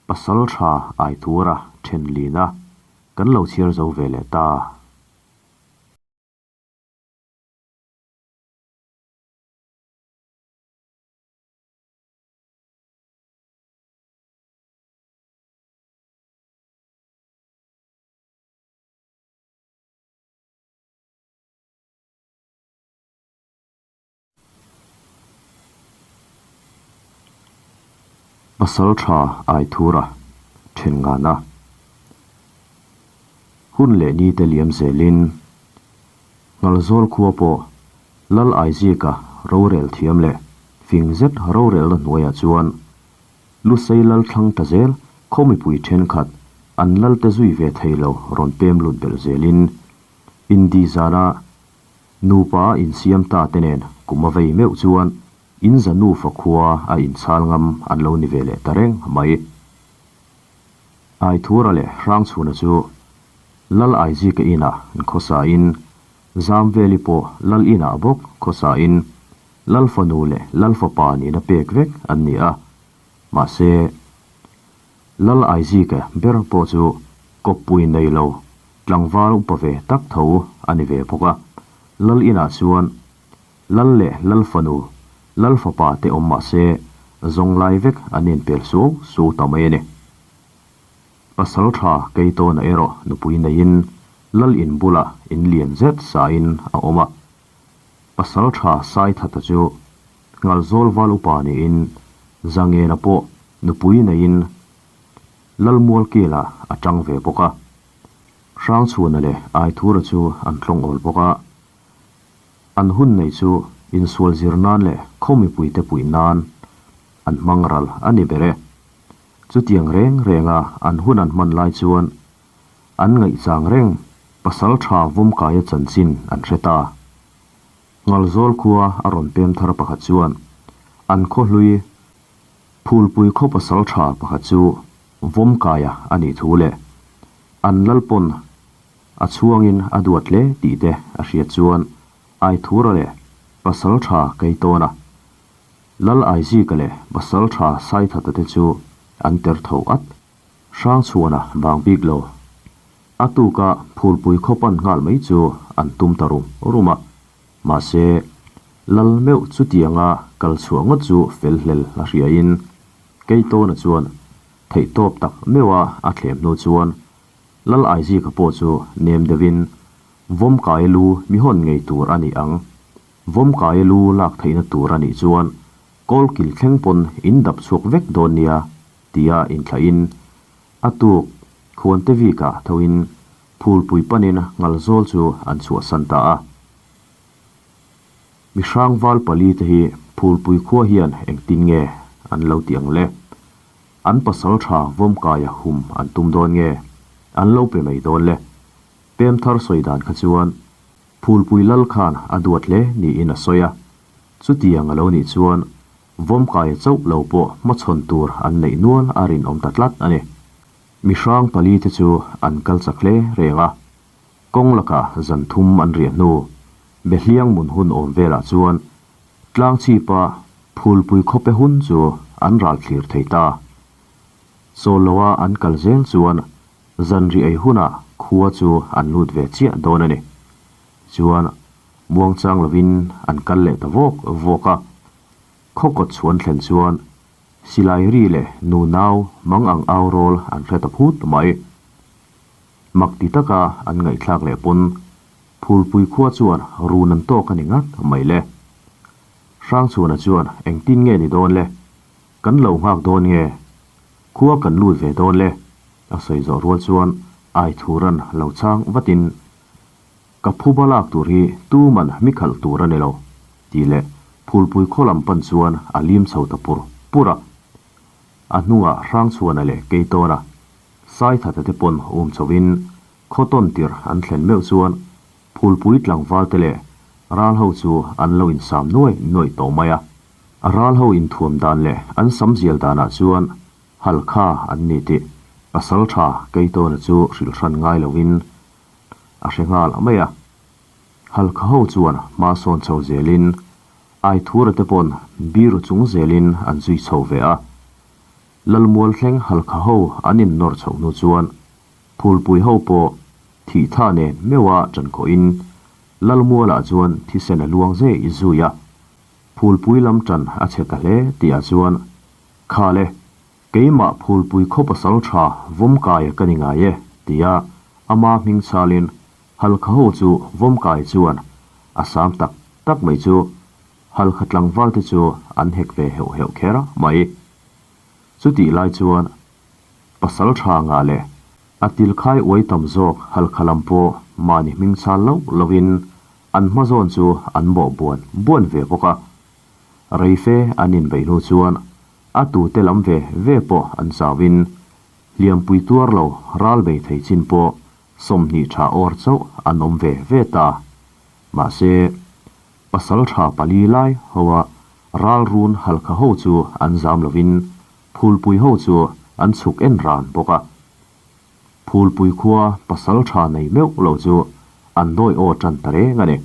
pasal tha Aithura then lina kan lo chhiar zo ve leh ta. Pasal tha Aithura then ngana hun leh ni te liam zelin Ngalzawl khua pawh Lal Aizika rorel thiam leh fing zet rorelna hnuaiah chuan Lusei lal thlang ta zel khaw mipui thenkhat an lalte zui ve thei lo rawn pem lut belh zelin Indi zana Nupa a insiam ta te nen kum a vei meuh chuan in za nufa khua a inchhal ngam an lo ni ve leh ta reng mai. Aithura leh Hrangchhuna chu Lal Aizika inah an khawsa in, Zamveli pawh Lal inah bawk khawsa in Lal fanu leh Lal fapa nihna pek vek an ni a. Mahse, Lal Aizika ber pawh chu kawppui nei lo tlangval upa ve tak tho a ni ve bawk a. Lal inah chuan Lal leh Lal fanu, Lal fapa te awm mah se zawng lai vek an inpel suau suau ta mai a ni. Pasal tha Keitawna erawh nupui neiin Lal in bulah in lian zet sain a awm a. Pasal tha Saithata chu Ngalzawl val upa niin Zangena pawh nupui neiin Lalmualkila a tang ve bawk a. Hrangchhuana leh Aithura chu an tlawngawl bawk a. An hun nei chu Insual zir nan leh khaw mipuite puih nan an hmang ral a ni ber e. Chutiang reng renga an hun an hman lai chuan an ngaihchang reng pasal tha Vawmkaia chanchin an hre ta. Ngalzawl khua a rawn pem thar pakhat chuan an khaw hlui Phulpui khaw pasal tha pakhat chu Vawmkaia a nih thu leh an lalpawn a chhuangin a duat hle tih te a hriat chuan Aithura leh pasal tha Keitawna, Lal Aizika leh pasal tha Saithata te chu an ter tho at. Hrangchhuana bang bik lo. A tuka Phulpui khaw pan nghal mai chu an tum ta rum rum a. Mahse, Lal meuh chutianga kal chhuah ngawt chu fel hlel a hriain Keitawna chuan theihtawp tak meuha a thlem hnu chuan Lal Aizika pawh chu nem deuhin Vawmkaia lu mi hawn ngei tur a ni ang. Vawmkaia lu lak theihna tur a nih chuan kawlkil thleng pawn in dap chhuak vek dawn nia tia inthlahin a tuk Khuante Vika thoin Phulpui panin Ngalzawl chu an chhuahsan ta a. Mi hrangval pali te hi Phulpui khua hian engtin nge an lo ti ang le? An pasal tha Vawmkaia hum an tum dawn nge an lo pe mai dawn le? Pem thar sawi dan kha chuan Phulpui lal khan a duat hle niin a sawi a, chutiang a lo nih chuan Vawmkaia chauh lo pawh hmachhawn tur an neih nual a rinawm ta tlat a ni. Mi hrang pali te chu an kal chak hle reng a, kawng lakah zan thum an riah hnu Behliang mun hun awm velah chuan Tlangchhipa Phulpui khawpe hun chu an ral thlir thei ta. Chawl loa an kal zel chuan Zanri ei hunah khua chu an lut ve chiah dawn a ni. Chuan muangchang lovin an kal leh ta vawk vawk a. Khaw kawt chhuan thlen chuan silai ri leh nu nau mang ang au rawl an hre ta phut mai. Mak ti taka an ngaihthlak leh pawn Phulpui khua chuan run an tawk a ni ngat mai le. Hrangchhuana chuan engtin nge ni dawn le? Kan lo nghak dawn nge? Khua kan lut ve dawn le? A sawi zawh rual chuan Aithuran lo chang vatin, Ka phuba lak tur hi tuman mi khalh tur a ni lo, tih leh Phulpui khaw lam pan chuan a lim chho ta pur pur a. A hnungah Hrangchhuana leh Keitawna, Saithata te pawn um chhoin khaw tawn tirh an thlen meuh chuan Phulpui tlangval te leh ral ho chu an lo insam nuai nuai tawh mai a. A ral ho inthuam dan leh an sam zial danah chuan Halkha an ni tih pasal tha Keitawna chu hrilh hran ngai loin a hre nghal mai a. Halkha ho chuan hma sawn chho zelin Aithura te pawn biru chung zelin an zui chho ve a. Lalmual thleng Halkha ho an innawr chhoh hnu chuan Phulpui ho pawh thih tha nen meuha ṭan khawhin Lalmualah chuan thisen a luang zei zui a. Phulpui lam ṭan a chhe ta hle tihah chuan Kha le, keimah Phulpui khaw pasal ṭha Vawmkaia ka ni ngai e, tia ama hming chhalin Halkha ho chu Vawmkai chuan a sam tak tak mai chu Halkha tlangval te chu an hek ve heuh heuh kher mai. Chutih lai chuan pasal ṭha ngah leh a tilkhai uai tam zawk Halkha lam pawh mahni hming chhal loh lohin an hma zawn chu an bawh buan buan ve bawk a. Reife an inbeih hnu chuan a tute lam ve ve pawh an chauhin hliampui tuar lo ral bei thei chin pawh 20 tha awr chauh an awm ve ve ta. Mahse, pasal tha pali lai hoa ral run halkha ho chu an zam lovin phulpui ho chu an chhuk en ran bawk a. Phulpui khua pasal tha nei meuh lo chu an dawi aw tan ta reng a ni.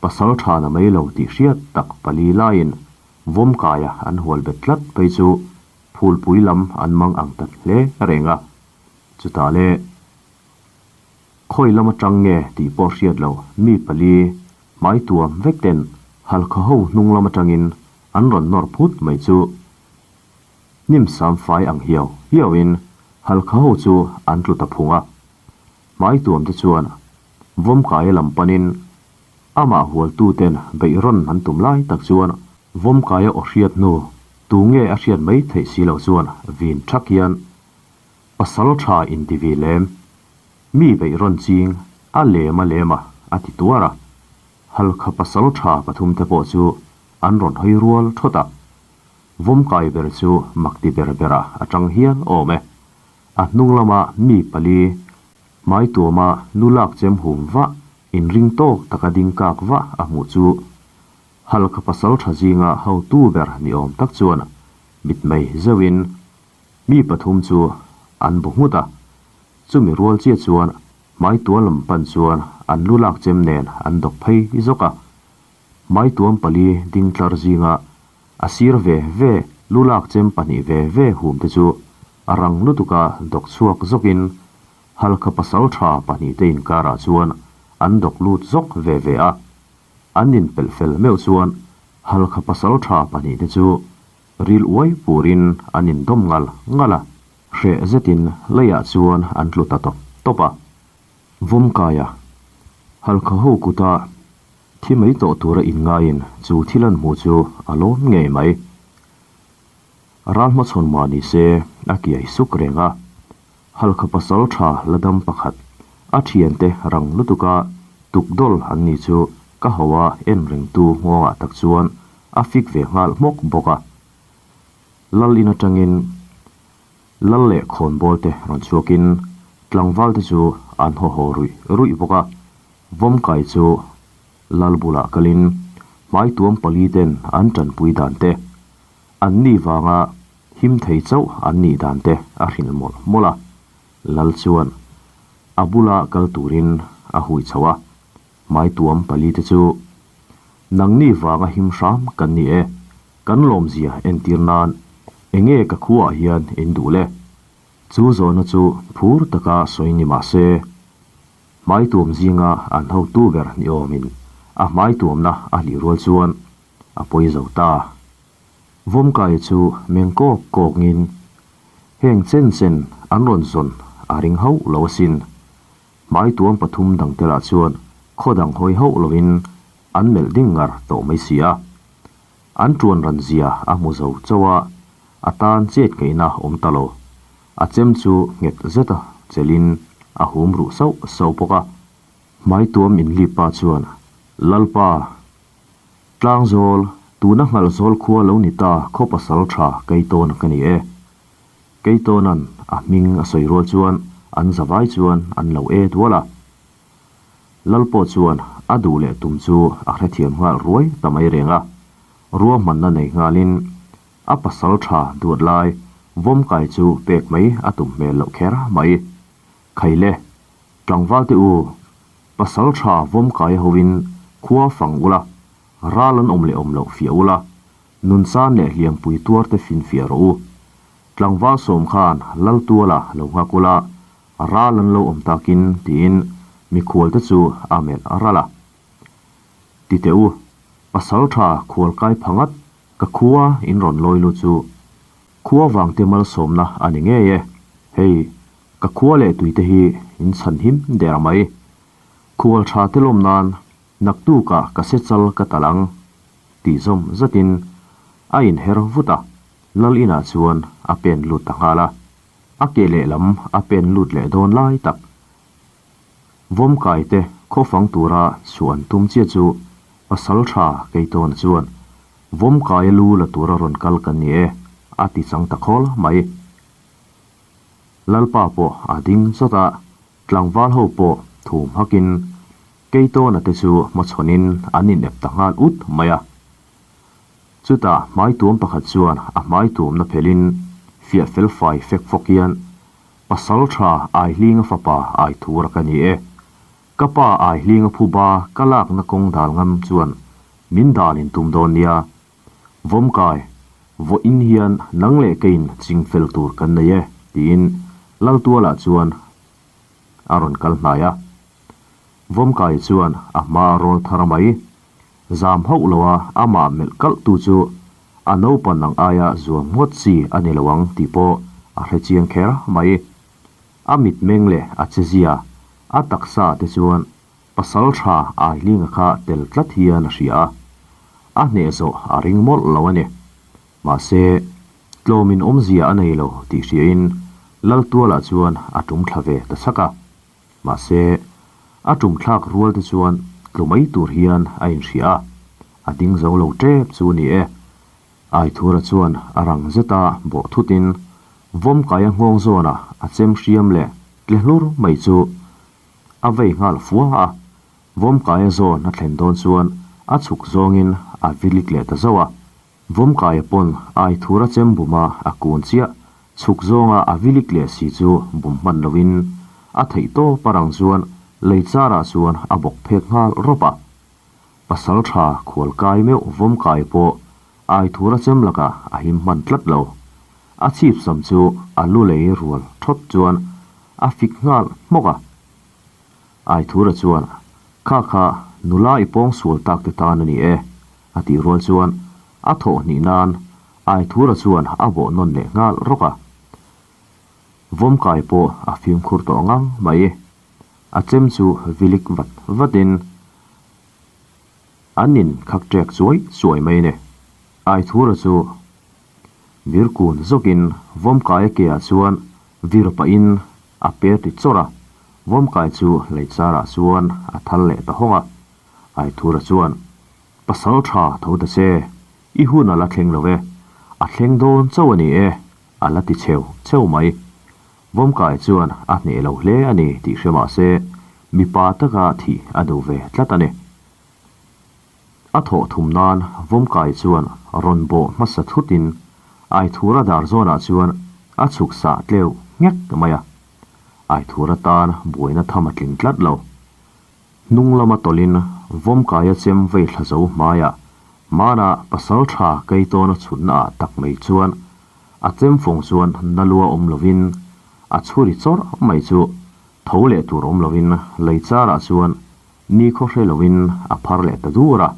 Pasal tha na mai lo tih hriat tak pali laiin Vawmkaia an hual bet tlat phei chu Phulpui lam an mang ang ta hle reng a. Chutah le khawi lam atang nge tih pawh hriat lo mi pali hmai tuam vek ten Halkha ho hnung lam atangin an rawn nawr phut mai chu hnim sam fai ang hiau hiauin Halkha ho chu an tlu ta phung a. Hmai tuam te chuan Vawmkaia lam panin amah hualtuten beih rawn an tum lai tak chuan Vawmkaia aw hriat hnu tu nge a hriat mai theih si loh chuan vin thak hian pasal tha inti vi lem, mi beih rawn ching a lem a lem a a ti tuar a. Halkha pasalṭha pathumte pawh chu an rawn hawi rual thawt a. Vawmkai ber chu mak ti ber berah a tang hial awm e. A hnung lama mi pali hmai tuama nu lak chem hum vah inring tawk taka ding kak vah a hmuh chu Halkha pasalṭha zinga hotu ber ni awm tak chuan mitmei zeuhin mi pathum chu an bu nghut a. Chumi rual chiah chuan hmai tual lam pan chuan an lu lak chem nen an dawk phei zawk a. Hmaituam pali ding tlar zinga a sir ve ve lu lak chem pahnih ve ve hum te chu a rang lutuka dawk chhuak zawkin Halkha pasaltha pahnih te inkarah chuan an dawk lut zawk ve ve a. An inpelh fel meuh chuan Halkha pasaltha pahnih te chu ril uai purin an indawm ngal ngal a, hreh zetin leiah chuan an tlu ta tawp tawp a. Vawmkaia Halkha ho kuta thi mai tawh tura inngaiin chu thil an hmuh chu a lawm ngei mai. Ral hmachhawn mah ni se a kiai suk reng a, Halkha pasal tha la dam pakhat a thiante rang lutuka tukdawl an ni chu ka ho a en rengtu nghawngah tak chuan a fik ve nghal hmawk bawk a. Lal in atangin Lal leh khawnbawl te rawn chhuakin tlangval te chu an haw haw ruih ruih bawk a, Vawmkai chu Lal bulah kalin hmaituam pali ten an tanpui dan te, an ni vanga him thei chauh an nih dan te a hrilh mawlh mawlh a, Lal chuan a bula kal turin a hui chho a, hmaituam pali te chu Nangni vanga him hram kan ni e, kan lawmzia entir nan enge ka khuaah hian in duh le? Chu zawhna chu phur taka sawi ni mah se, hmaituam zinga an hotu ber ni awmin a hmaituamna a hlih rual chuan a pawi zo ta. Vawmkaia chu meng kawk kawkngin heng chen chen an rawn zawn a ring hauh lo asin. Hmaituam pathum dangte lah chuan khaw dang hawi hauh lovin an melh ding ngar tawh mai si a. An tuan ran zia a hmu zo chauh a, a tan chet ngaihna awm ta lo. A chem chu nghet zeta chelhin a hum ruh sauh sauh bawk a. Hmaituam inlip pa chuan, Lalpa, Tlangzawl, tuna Nghalzawl khua lo ni ta khaw pasal tha Keitawn ka ni e. Keitawnan a hming a sawi rual chuan an zavai chuan an lo e dual a. Lal pawh chuan a duh leh tum chu a hrethiam nghal ruai ta mai reng a, ruahmanna nei nghalin a pasal tha duat lai vawmkai chu pek mai a tum hmel loh kher mai. Khaile, tlangval te u, pasal tha vawmkai hoin khua fang ula, ral an awm leh awm loh fiah ula, Nunsan leh hliampui tuar te finfiah rawh u. Tlangval sawm khan Laltuala lo nghak ula, ral an lo awm takin tiin mikhual te chu a melh ral a. Ti teh u, pasal tha khual kai pha ngat ka khua in rawn lawi lu chu khua vang te malsawmna a ni ngei e. Hei, ka khua leh tui te hi in chhan him der mai. Khual tha te lawm nan naktukah ka se chal ka tal ang. Tih zawm zatin a inher vut a, Lal inah chuan a pen lut ta nghal a. A ke lehlam a pen lut leh dawn lai tak. Vawmkai te khawfang tura chhuah an tum chiah chu pasal tha Keitawna chuan Vawmkaia lu la tura rawn kal kan ni e a ti chang ta khawl mai. Lalpa pawh a ding chawt a, tlangval ho pawh thum hakin Keitawna te chu hmachhawnin an inep ta nghal ut mai a. Chutah hmaituam pakhat chuan a hmaituamna phelhin fiah fel fai fek fawk hian, Pasal tha Aihlinga fapa Aithura ka ni e. Ka pa Aihlinga phuba ka lakna kawng dal ngam chuan min dal in tum dawn nia. Vawmkai, vawiin hian nang leh keiin ching fel tur kan nei e, tiin Laltualah chuan a rawn kal hnai a. Vawmkai chuan a hma rawl thar mai. Zam hauh lo a amah melh kalh tu chu a naupan ang aia zuam ngawt chi a ni lo ang tih pawh a hre chiang kher mai. A mitmeng leh a chezia, a taksa te chuan pasal tha Ailinga kha tel tlat hian a hria a. A hneh zawh a ring mawlh lo a ni. Mahse, tlawmin awmzia a nei lo tih hriain Laltualah chuan a tum thla ve ta chak a. Mahse, a tum thlak rual te chuan tlu mai tur hian a inhria a, a ding zo lo tep chu ni e. Aithura chuan a rang zeta bawh thutin Vawmkaia nghawng zawna a chem hriam leh tle hlur mai chu a vei nghal fua a, Vawmkaia zawn a thlen dawn chuan a chhuk zawngin a vilik leh ta zauh a. Vawmkaia pawn Aithura chem buma a kun chiah chhuk zawnga a vilik leh si chu bum hman loin a theih tawp a rang chuan lei charah chuan a bawk phek nghal rawp a. Pasal tha khual kai meuh Vawmkai pawh Aithura chem lakah a him hman tlat lo. A chhip sam chu a lu lei rual thawt chuan a fik nghal hmawk a. Aithura chuan, Kha kha, nula i pawng sual tak te tan a ni e, a tih rual chuan a thawh hnih nan Aithura chuan a bawh nawn leh nghal rawk a. Vawmkai pawh a fimkhur tawh ngang mai. A chem chu vilik vat vatin an in khak ṭek chuai chuai mai ni. Aithura chu vir kun zawkin Vawmkaia keah chuan vir pahin a per ti chawrh a, Vawmkai chu leichar-ah chuan a thal leh ta hawng a. Aithura chuan, Pasal tha tho ta che, i hun a la thleng lo e, a thleng dawn chauh a ni e, a la ti cheu cheu mai. Vawmkai chuan a hneh lo hle a ni tih hre mah se, mipa taka thih a duh ve tlat a ni. A thawh thum nan Vawmkai chuan rawn bawh hmasa thutin Aithura dar zawnah chuan a chhuk sah tleuh nghek mai a. Aithura tan buaina tham a tling tlat lo. Hnung lama tawlhin Vawmkaia chem vei thla zo hmaiah hmanah pasal tha Keitawna chhutna ah tak mai chuan a chem fawng chuan na lua awm lovin a chhuri chawrh mai chu tho leh tur awm lovin lei charah chuan Ni khaw hre lovin a phar leh ta dur a.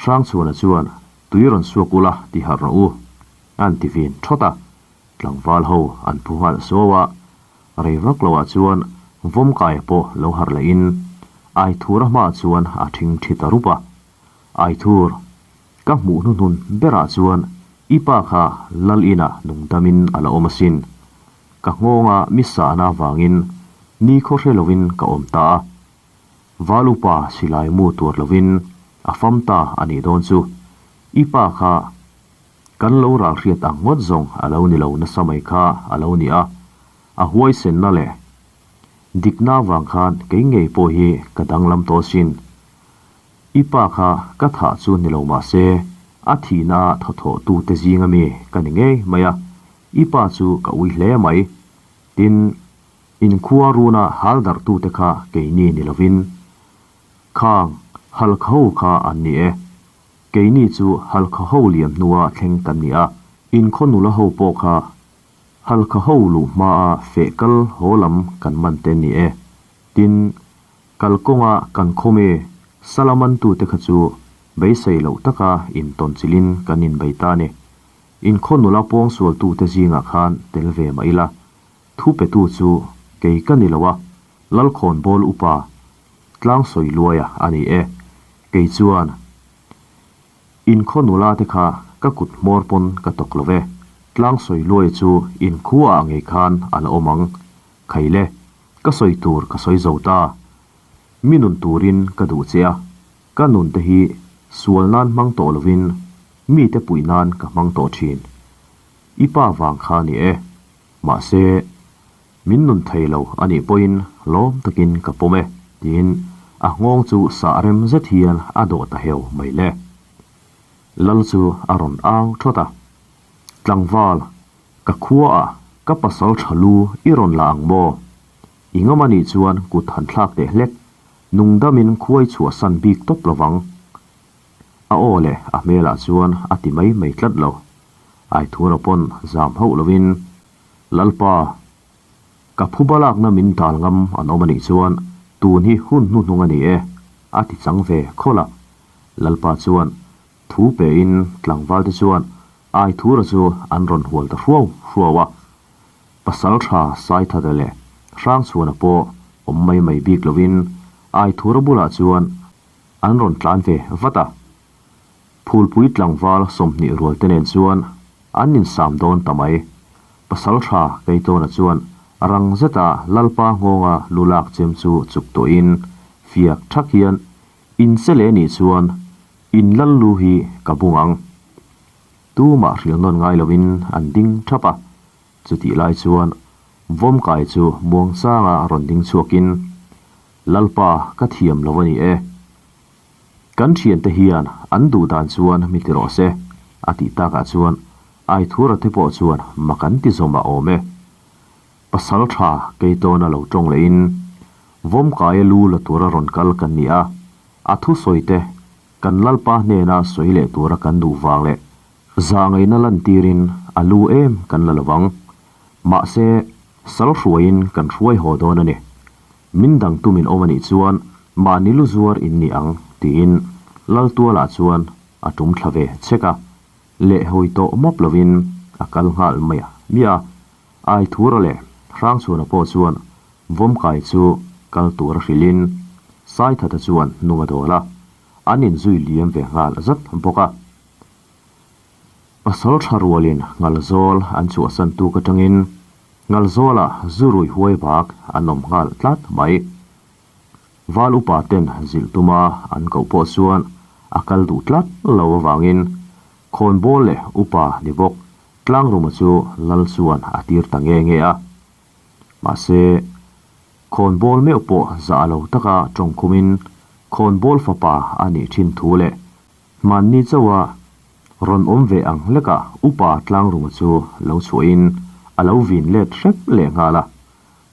Hrangchhuana chuan, Tui rawn suak ula ti harh rawh u, an ti vin thawt a. Tlangval ho an phu nghal suau a. Rei vak loah chuan Vawmkaia pawh lo harh lehin Aithura hmaah chuan a thing thi ta rup a. Aithur, ka hmuh hnuhnun berah chuan i pa kha Lal inah nungdamin a la awm asin. Ka nghawnga mi sahna avangin ni khaw hre lovin ka awm ta a, Val upa silai mu tuar lovin a fam ta a nih dawn chu. I pa kha kan lo ral hriat ang ngawt zawng a lo ni lo nasa mai kha a lo ni a, a huaisenna leh dikna avang khan kei ngei pawh hi ka danglam tawh asin. I pa kha ka thah chu ni lo mah se a thihna a thawthawh tute zinga mi ka ni ngei mai a, I pa chu ka ui hle mai. Tin, inkhua runa hal darhtute kha keini ni lovin, khang halkha ho kha an ni e. Keini chu halkha ho liam hnua thleng kan ni a. Inkhaw nula ho pawh kha halkha ho luh hmaa feh kal haw lam kan man te ni e. Tin, kalkawnga kan khawme salamantute kha chu beisei loh taka intawnchilhin kan inbei ta a ni. Inkhaw nula pawngsualtute zingah khan tel ve mah ila, thu petu chu kei ka ni lo a, Lalkhawnbawl upa Tlangsawi Luaia a ni e. Kei chuan inkhaw nula te kha ka kut hmawr pawn ka tawk lo ve. Tlangsawi Luaia chu inkhuaah ngei khan a la awm ang. Khaile, ka sawi tur ka sawi zo ta. Mi nun turin ka duh che a, Ka nun te hi sual nan hmang tawh lovin mite puih nan ka hmang tawh thin. I pa vang kha ni e. Mahse, min nun thei lo a nih pawhin lawm takin ka pawm e, tiin a nghawng chu sah rem zet hian a dawh ta heu mai le. Lal chu a rawn au thawt a. Tlangval, ka khuaah ka pasal tha lu i rawn la ang maw? I ngam a nih chuan kut han thlak teh hlek Nungdamin khuai chhuahsan bik tawp lovang. A aw leh a hmelah chuan a ti mai mai tlat lo. Aithura pawn zam hauh lovin, Lalpa, ka phuba lakna min dal ngam an awm a nih chuan tun hi hun hnuhnung a ni e, a ti chang ve khawlh a. Lalpa chuan thu pein tlangvalte chuan Aithura chu an rawn hual ta hruau hruau a. Pasal tha Saithate leh Hrangchhuana pawh awm mai mai bik lovin Aithura bulah chuan an rawn tlan ve vat a. Phulpui tlangval 20 rual te nen chuan an insam dawn ta mai. Pasal tha Keitawna chuan rang zeta Lalpa nghawnga lu lak chem chu chuk tawhin Fiak thak hian in che leh nih chuan in lal lu hi ka bung ang. Tumah hrilh nawn ngai loin an ding thap a, chutih lai chuan Vawmkai chu muangchanga rawn ding chhuakin, Lalpa ka thiam lo a ni e. Kan thiante hian an duh dan chuan mi ti rawh se, a tih takah chuan Aithura te pawh chuan mak an ti zawm a awm e. Pasal tha Keitawna lo tawng lehin Vawmkaia lu la tura rawn kal kan ni a, a thusawi te kan Lalpa hnena sawi leh tura kan duh vang leh zahngaihna lantirin a lu em kan la lovang. Mahse, sal hruaiin kan hruai haw dawn a ni. Min dang tumin awm a nih chuan mahni lu zuar in ni ang, tiin Laltualah chuan a tum thla ve chek a, leh hawi tawh mawp lovin a kal nghal mai a miah a. Aithura leh Hrangchhuana pawh chuan Vawmkai chu kal tur a hrilhin Saithata chuan hnung a dawl a, an inzui liam ve nghal zat bawk a. Pasal tha rualin Ngalzawl an chhuahsan tuk atangin Ngalzawlah zu rui huai bak an awm nghal tlat mai. Val upa ten zilh tuma an koh pawh chuan a kal duh tlat lo avangin khawnbawl leh upa ni bawk Tlangruma chu lal chuan a tir ta nge nge a. Mahse, khawnbawl meuh pawh zah lo taka tawngkhumin khawnbawl fapa a nih thin thu leh Hmanni chauha rawn awm ve ang hlekah Upa Tlangruma chu lo chhuahin a lo vin let hrep leh nghal a.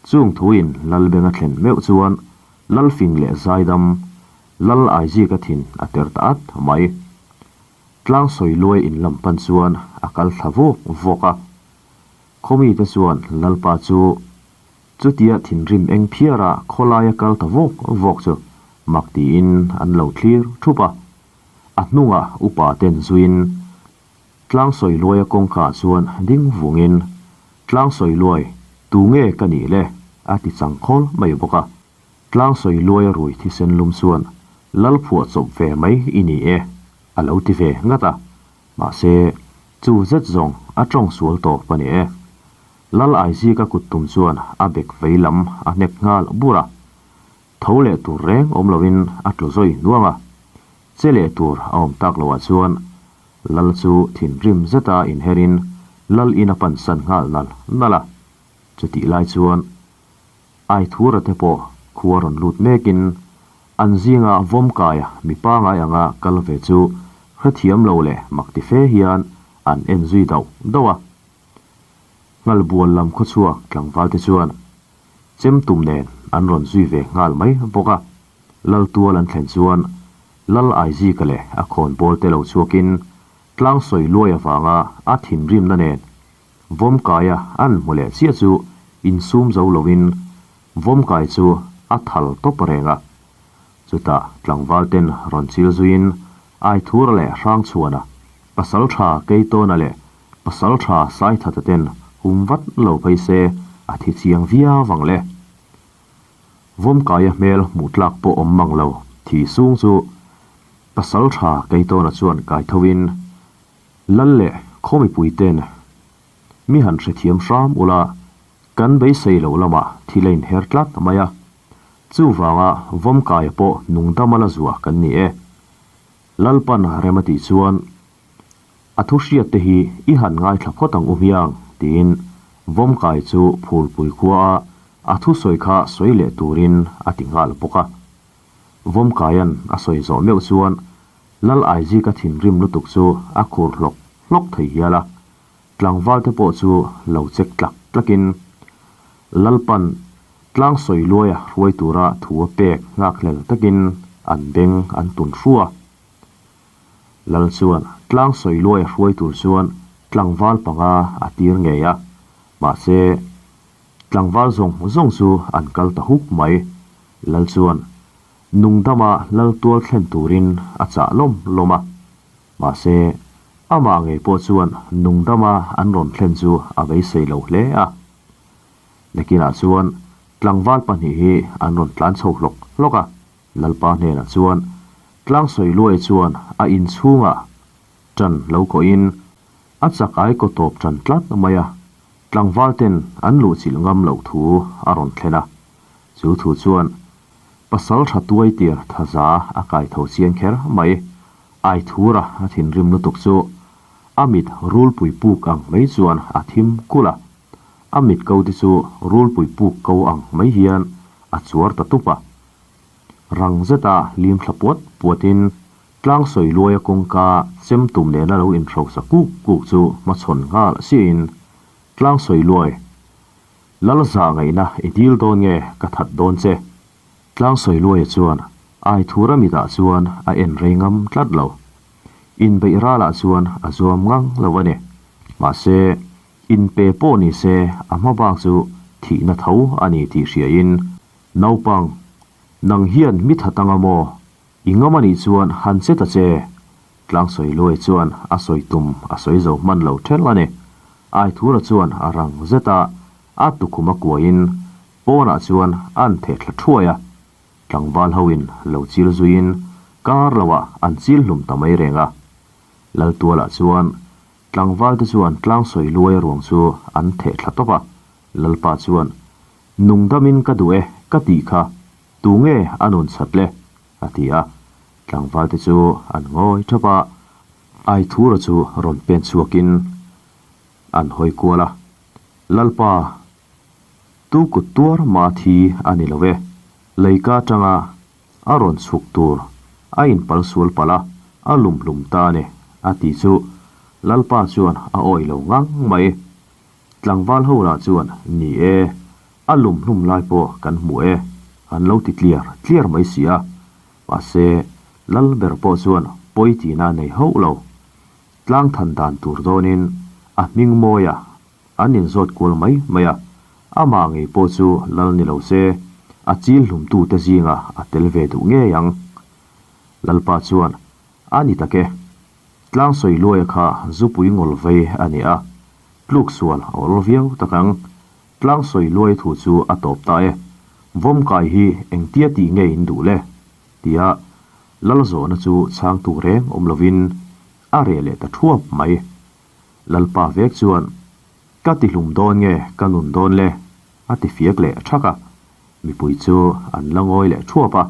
Chung thuin Lalbenga thlen meuh chuan Lalfing leh Zaidam, Lal Aizika thin a ter ta at mai. Tlang sawi luai in lam pan chuan a kal thla vawk vawk a. Khawmite chuan Lalpa chu Chutia thinrim eng phiara khawlaia kal ta vawk vawk chu mak tiin an lo thlir thup a. A hnungah upa ten zuiin tlang sawi luaia kawngka chuan ding vungin, Tlang sawi luai, tu nge ka nih le? a ti chang khawl mai bawk a. Tlang sawi luaia rui thisen lum chuan lal phuah chawp ve mai i ni e, a lo ti ve ngat a. Mahse, chu zet zawng a tawng sual tawp a ni e. Lal Aizika kut tum chuan a bek vei lam a hnek nghal bur a, tho leh tur reng awm loin a tlu zawi hnuang a, che leh tur a awm tak loah chuan Lal chu thinrim zeta inherin Lal in a pansan nghal nal nal a. Chutih lai chuan Aithura te pawh khua rawn lut mekin an zinga Vawmkaia mi pangai anga kal ve chu hrethiam lo leh mak ti fe hian an en zui dauh dauh a. Nghalbual lam khawchhuak tlangval te chuan chem tum nen an rawn zui ve nghal mai bawk a. Lal tual an thlen chuan Lal Aizika leh a khawnbawl te lo chhuakin tlang sawi luai avanga a thinrimna nen Vawmkaia an hmu leh chiah chu insum zo loin Vawmkai chu a thal tawp reng a. Chutah tlangval ten rawn chil zuiin Aithura leh Hrangchhuana, Pasaltha Keitawna leh Pasaltha Saithata ten hum vat lo phei se a thi chiang viau ang le. Vawmkaia hmel hmuh tlak pawh awm mang lo thi sung chu Pasaltha Keitawna chuan kai tho in Lal leh khaw mipui ten mi han hrethiam hram ula kan beisei lo lamah thil a inher tlat mai a, chuvanga Vawmkaia pawh nungdama la zuah kan ni e. Lalpan rem a tih chuan A thu hriat te hi i han ngaithla phawt ang u hmiang, tiin Vawmkai chu Phulpui khuaa a thusawi kha sawi leh turin a ti nghal bawk a. Vawmkaia'n a sawi zawh meuh chuan Lal Aizika thinrim lutuk chu a khur hlawk hlawk thei hial a, tlangval te pawh chu lo chek tlak tlakin Lalpan tlang sawi luaia hruai tura thu a pek nghakhlel takin an beng an tun hru a. Lal chuan tlang sawi luai a hruai tur chuan tlangval panga a tir ngei a, mahse tlangval zawng zawng chu an kal ta huk mai. Lal chuan nungdama lal tual thlen turin a chah lawm lawm a, mahse amah ngei pawh chuan nungdama an rawn thlen chu a beisei lo hle a. Nakinah chuan tlangval pahnih hi an rawn tlan chho hlawk hlawk a. Lalpa hnenah chuan tlang sawi luai chuan a inchhungah ṭan lo kawhin a chak ai kaw tawp ṭan tlat mai a, tlangval ten an luhchilh ngam loh thu a rawn thlen a. Chu thu chuan. Pasalṭha tuaitir thaza a kai tho chiang kher mai. Aithura a thinrim lutuk chu a mit rulpui puk ang mai chuan a thim kulh a, a mit ko te chu rulpui puk ko ang mai hian a chuar ta tup a. Rang zeta lim thla puat puatin tlang sawi luaia kawngka chem tum nena lo inhrosa kuk kuk chu hmachhawn nghal siahin tlang sawi luai, Lal zah ngaihna i dil dawn nge ka that dawn che? Tlang sawi luaia chuan Aithura mitah chuan a en rei ngam tlat lo. Inbeih ralah chuan a zuam ngang lo a ni. Mahse, inpe pawh ni se a hma bak chu thihna tho a ni tih hriain, Naupang, nang hian mi that anga maw? I ngam a nih chuan han che ta che. Tlang sawi luai chuan a sawi tum a sawi zo hman lo ṭhelh a ni. Aithura chuan a rang zet a, a tukhum a kuaiin pawnah chuan an theh thla ṭhuai a. Tlangval hoin lo chil zuiin kar loah an chil hlum ta mai reng a. Laltualah chuan tlangvalte chuan tlang sawi luai ruang chu an theh thla tawp a. Lalpa chuan, Nungdamin ka duh e ka tih kha, tunge a nun chat le? a ti a. Tlangvalte chu an ngawi thap a, Aithura chu rawn pen chhuakin an hawi kual a. Lalpa, tu kut tuar mah thi a ni lo e, leika atanga a rawn chhuk tur a inpal sual palh a, a lum hlum ta a ni, a ti chu Lalpa chuan a awih lo ngang mai. Tlangval ho lah chuan, Ni e, a lum hlum lai pawh kan hmu e, an lo ti tliar tliar mai si a. Mahse, Lal ber pawh chuan pawi tihna a nei hauh lo. Tlang than dan tur dawnin a hming mawia an inzawt kual mai mai a, amah ngei pawh chu lal ni lo se, a chil hlumtute zingah a tel ve duh ngei ang. Lalpa chuan, A ni tak e, tlang sawi luaia kha zupui ngawl vei a ni a, tluk sual a awl viau tak ang. Tlang sawi luai thu chu a tawp ta e, vawm kai hi engtia tih nge in duh le? Tia lal zawhna chu chhangtu reng awm lovin a reh leh ta thuap mai. Lalpa vek chuan, Ka ti hlum dawn nge ka nun dawn le? a ti fiak leh thak a. Mipui chu an la ngawi leh thuap a.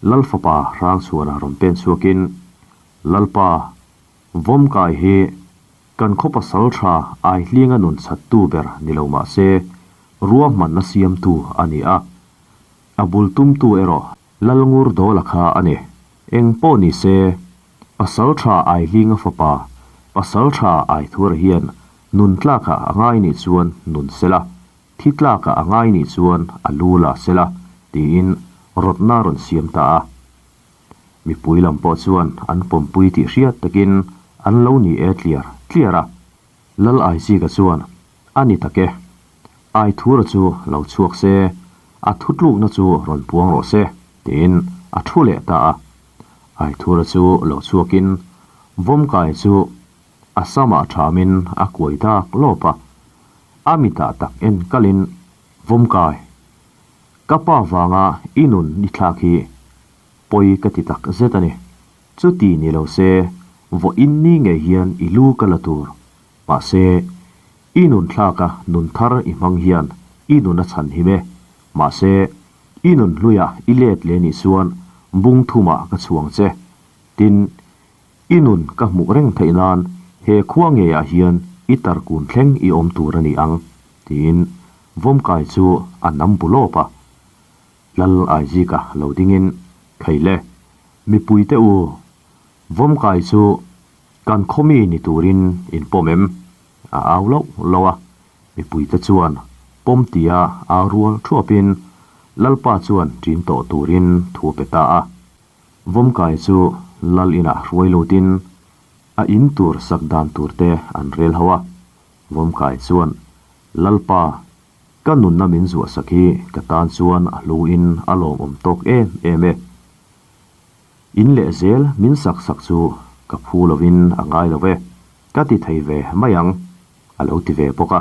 Lal fapa Hrangchhuana rawn pen chhuakin, Lalpa, Vawmkai hi kan khaw pasal tha Aihlinga nun chhattu ber ni lo mah se, ruahmanna siamtu a ni a. A bul tumtu erawh Lalngur Dawla kha a ni. Eng pawh ni se, Pasal tha Aihlinga fapa, Pasal tha Aithura hian nun tlakah a ngai nih chuan nun sela, thi tlakah a ngai nih chuan a lu la sela, tiin rawtna a rawn siam ta a. Mipui lam pawh chuan an pawmpui tih hriat takin an lo ni e tliar tliar a. Lal Aizika chuan, A ni tak e. Aithura chu lo chhuak se, a thutlukna chu rawn puang rawh se, tiin a thu leh ta a. Aithura chu lo chhuakin Vawmkai chu a samah thamin a kuai dak lawp a. A mitah tak en kalin, Vawmkai, ka pa vanga i nun i thlak hi pawi ka ti tak zet a ni. Chuti ni lo se, vawiin ni ngei hian i lu ka la tur. Mahse, i nun thlaka nun thar i hmang hian i nun a chhan him e. Mahse, i nun hluia i let leh nih chuan bung thumah ka chhuang che. Tin, i nun ka hmuh reng theih nan he khua ngeiah hian i tarkun thleng i awm tur a ni ang, tiin Vawmkai chu a nam bu lawp a. Lal Aizika lo dingin, Kheile, mipuite u, Vawmkai chu kan khawmi ni turin in pawm em? A au loh loh a, mipuite chuan pawm tia au rual thuapin Lalpa chuan ṭin tawh turin thu a pe ta a. Vawmkai chu Lal inah hruai lutin a in tur sak dan turte an rel ho a. Vawmkai chuan, Lalpa, ka nunna min zuah sak hi ka tan chuan a hluin a lawmawm tawk em em e. In leh zel min sak sak chu ka phu lovin a ngai lo e, ka ti thei ve mai ang, a lo ti ve bawk a.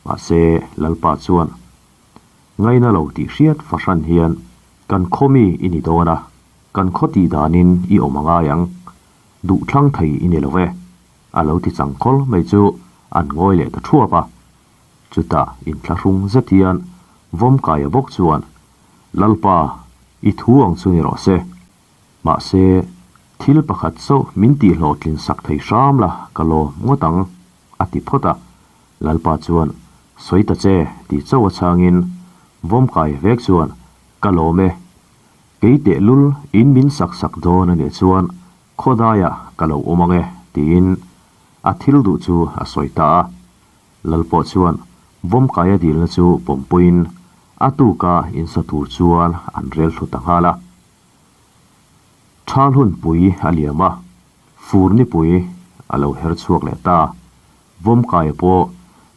Mahse, Lalpa chuan, Ngaina lo tih hriat fahran hian kan khaw mi i ni dawn a, kan khaw tih danin i awm a ngai ang, duh thlang thei i ni lo e, a lo ti chang khawl mai chu an ngawi leh ta thuap a. Chutah inthlahrung zet hian Vawmkaia bawk chuan, Lalpa! I thu ang chu ni rawh se. Mahse, thil pakhat chauh min tihhlawhtlin sak thei hram la ka lawm ngawt ang, a ti phawt a. Lalpa chuan, Sawi ta che, ti chauh a chhangin Vawmkai vek chuan, Ka lawm e. Kei tehlul in min sak sak dawn a nih chuan khawdaiah ka lo awm ang e, tiin a thil duh chu a sawi ta a. Lal pawh chuan Vawmkaia dilna chu pawmpuiin a tuka insa tur chuan an rel thlu ta nghal a. Thal hunpui a liam a, fur nipui a lo her chhuak leh ta. Vawmkaia pawh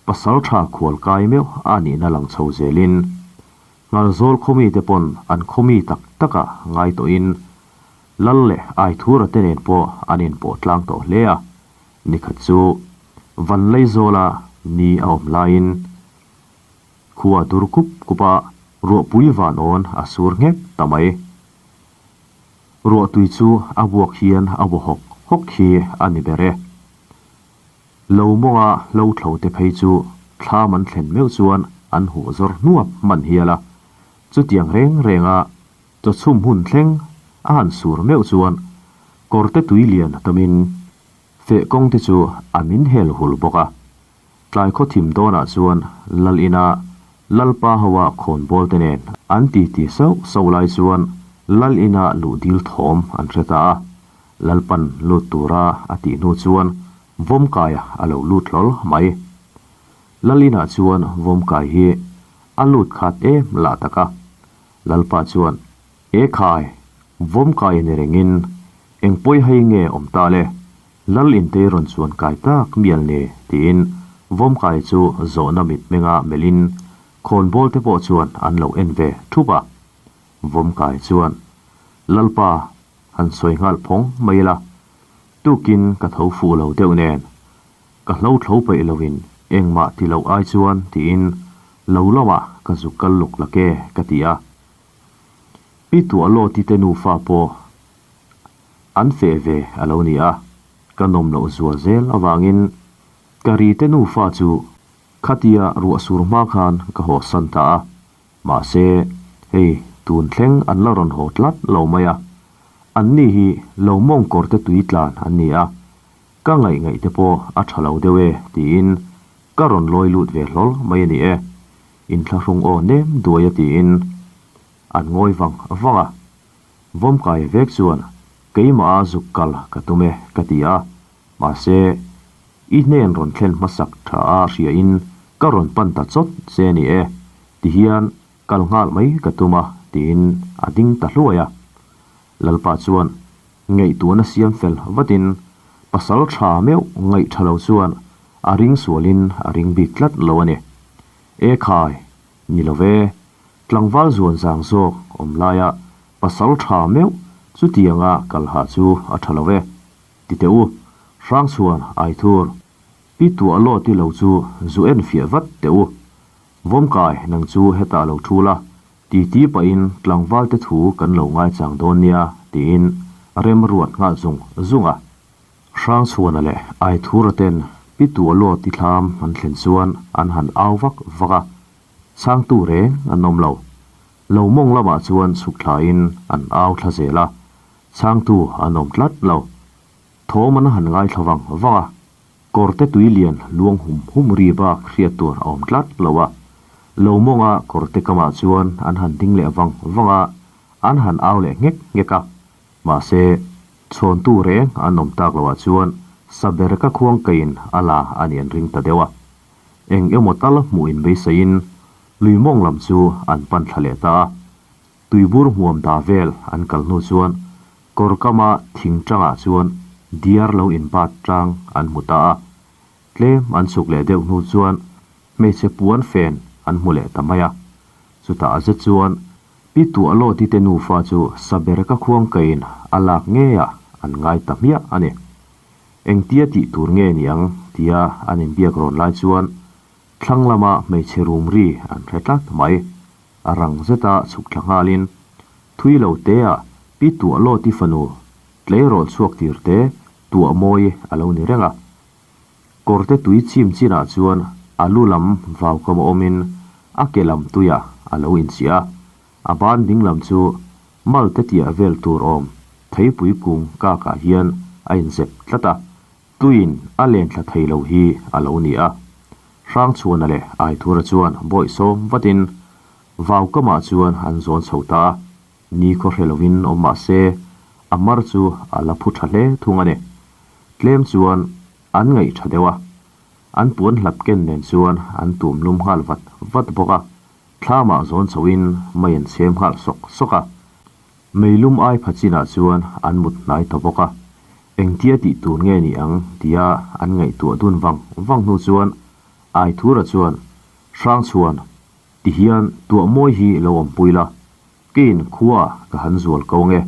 pasal tha khual kai meuh a nihna lang chho zelin Nghalzawl khawmite pawn an khawmi tak takah ngai tawhin Lal leh Aithura te nen pawh an inpawh tlang tawh hle a. Nikhat chu Vanleizawla ni a awm laiin khua dur kup kup a, ruahpui van awn a sur nghek ta mai. Ruahtui chu a buak hian a vaw hawk hawk hi a ni ber e. Lo mawnga hlo thlo te phei chu thlam an thlen meuh chuan an huh zawr hnuap hman hial a, chutiang reng renga chawchhum hun thleng a han sur meuh chuan kawrte tui lian a tamin feh kawng te chu a min hel hul bawk a. Tlai khaw thim dawnah chuan Lal ina Lalpa hoa khawnbawl te nen an titi sauh sauh lai chuan Lal ina luh dil thawm an hre ta a. Lalpan lut tura a tih hnu chuan Vawmkaia a lo lut hlawl mai. Lal inah chuan Vawmkai hi a lut khat em lah tak a. Lalpa chuan, E khai, Vawmkai ni rengin eng pawi hei nge awm ta le? Lal intei rawn chuan kai tak mial ni tiin Vawmkai chu zawhna mitmenga melhin khawnbawl te pawh chuan an lo en ve thup a. Vawmkai chuan, Lalpa, han sawi nghal phawng mai ila, tukin ka tho fuh lo deuh nen, ka hlo thlo peih loin engmah ti loh ai chuan tiin lo lamah ka zuk kal luk lak e ka ti a. Pi Tuahlaw tite nufa pawh an feh ve a lo ni a, ka nawm loh zual zel avangin ka ri te nufa chu khatia ruah sur hma khan ka haw san ta a, mahse hei tun thleng an la rawn haw tlat lo mai a, anni hi lo mawngkawr te tui tlan an ni a, ka ngaih ngaih te pawh a tha lo deuh e tiin ka rawn lawi lut ve hlawl mai a ni e, inthlahrung aw nem duai a tiin an ngawi vang vang a. Vawmkai vek chuan keimah a zuk kal ka tum e ka ti a, mahse i hnen rawn thlen hmasak tha a hria in ka rawn pan ta chawt che ni e ti hian kal nghal mai ka tum a tiin a ding ta hluai a. Lalpa chuan ngaihtuahna siam fel vatin pasal tha meuh ngaih tha lo chuan a ring sualin a ring bik tlat lo a ni. E khai, ni lo ve, Tlangval zuan zang zawk awm laia pasal tha meuh chutianga kal ha chu a tha lo e. Ti teh u, Hrangchhuan Aithur, pi tuah law ti lo chu zu en fiah vat teh u. Vawmkai nang chu hetah lo thu la, ti ti pahin tlangval te thu kan lo ngaichang dawn nia tiin rem ruat nghal zung zung a. Hrangchhuana leh Aithura ten pi tuah law ti thlam an thlen chuan an han au vak vak a. Chhangtu reng an awm lo. Lo mawng lamah chuan chhuk thlain an au thla zel a, chhangtu an awm tlat lo. Thawm an han ngaithla vang vang a, kawrte tui lian luang hum hum ri bak hriat tur a awm tlat lo a. Lo mawnga kawrte kamah chuan an han ding leh vang vang a, an han au leh nghek nghek a. Mahse, chhawntu reng an awm tak loah chuan saber ka khuang keiin a la a nih an ring ta deuh a. Eng emaw tal hmuh in beiseiin lui mawng lam chu an pan thla leh ta a. Tuibur hmuam da vel an kal hnu chuan kawr kama thing tangah chuan diar lo in bat tang an hmu ta a. Tlem an chhuk leh deuh hnu chuan hmeichhe puan fen an hmu leh ta mai a. Chutah a zet chuan Pi Tuahlawti te nufa chu saber ka khuang kaiin a lak ngeiah an ngai ta hmiah a ni. Engtia tih tur nge ni ang tia an inbiak rawn lai chuan thlang lama hmeichhe rum ri an hre tlat mai. A rang zeta chhuk thla nghalin thui lo tea Pi Tuahlawti fanu tleirawl chhuak tir te tuah mawi a lo ni reng a. Kawrte tui chim chinah chuan a lu lam vau kam awmin a ke lam tuiah a lo inchiah a, a ban ding lam chu. Malte tiah vel tur awm theipui kung kakah hian a inzep tlat a, tuiin a len thla thei lo hi a lo ni a. Hrangchhuana leh Aithura chuan bawihsawm vatin Vaukamah chuan an zawn chho ta a, nikhaw hre lovin awm mah se a mar chu a la phu tha hle thung a ni. Tlem chuan an ngaih tha deuh a, an puan hlap ken nen chuan an tum lum nghal vat vat bawk a, thlamah zawn chhoin mei an chhem nghal sawk sawk a. Meilum ai pha chinah chuan an mut hnai ta bawk a, engtia tih tur nge ni ang tia an ngaihtuah dun vang vang hnu chuan Aithura chuan Hrangchhuan Ti hian tuah mawi hi lo awmpui la, keiin khua ka han zual ko nge,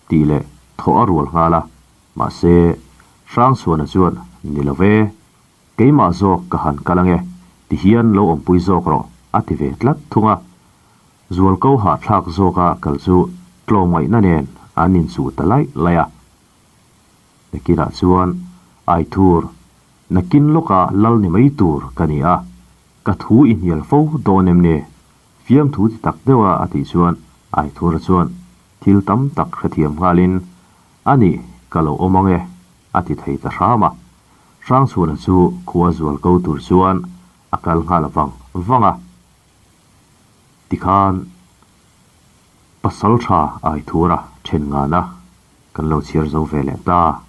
tih leh thawh a rual nghal a. Mahse, Hrangchhuana chuan, Ni lo ve, keimah zawk ka han kal ange, ti hian lo awmpui zawk rawh, a ti ve tlat thung a. Zualko hahthlak zawka kal chu tlawmngaihna nen an inchuh ta laih laih a. Nakinah chuan, Aithur, nakin lawka lal ni mai tur ka ni a, Ka thu i hnial fo dawn em ni? Fiamthu ti tak deuha a tih chuan Aithura chuan thil tam tak hrethiam nghalin, A nih, ka lo awm ang e, a ti thei ta hram a. Hrangchhuana chu khua zual ko tur chuan a kal nghal vang vang a. Tikhan Pasaltha Aithura then ngana kan lo chhiar zo ve leh ta.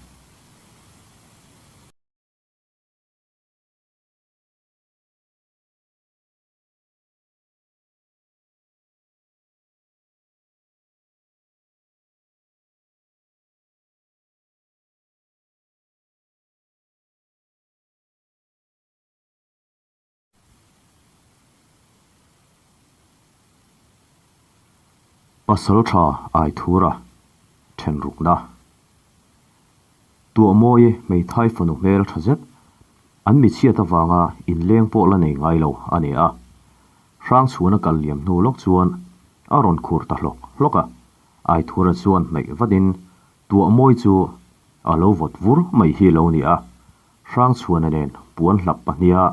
Pasaltha Aithura thenrukna Tuahmawi hmeithai fanu hmel tha zet An mi chhiat avanga inleng pawh la nei ngai lo a ni a. Hrangchhuana kal liam hnu lawk chuan a rawn khur ta hlawk hlawk a. Aithura chuan hnaih vatin Tuahmawi chu a lo vawt vur mai hi lo ni a. Hrangchhuana nen puan hlap pahniha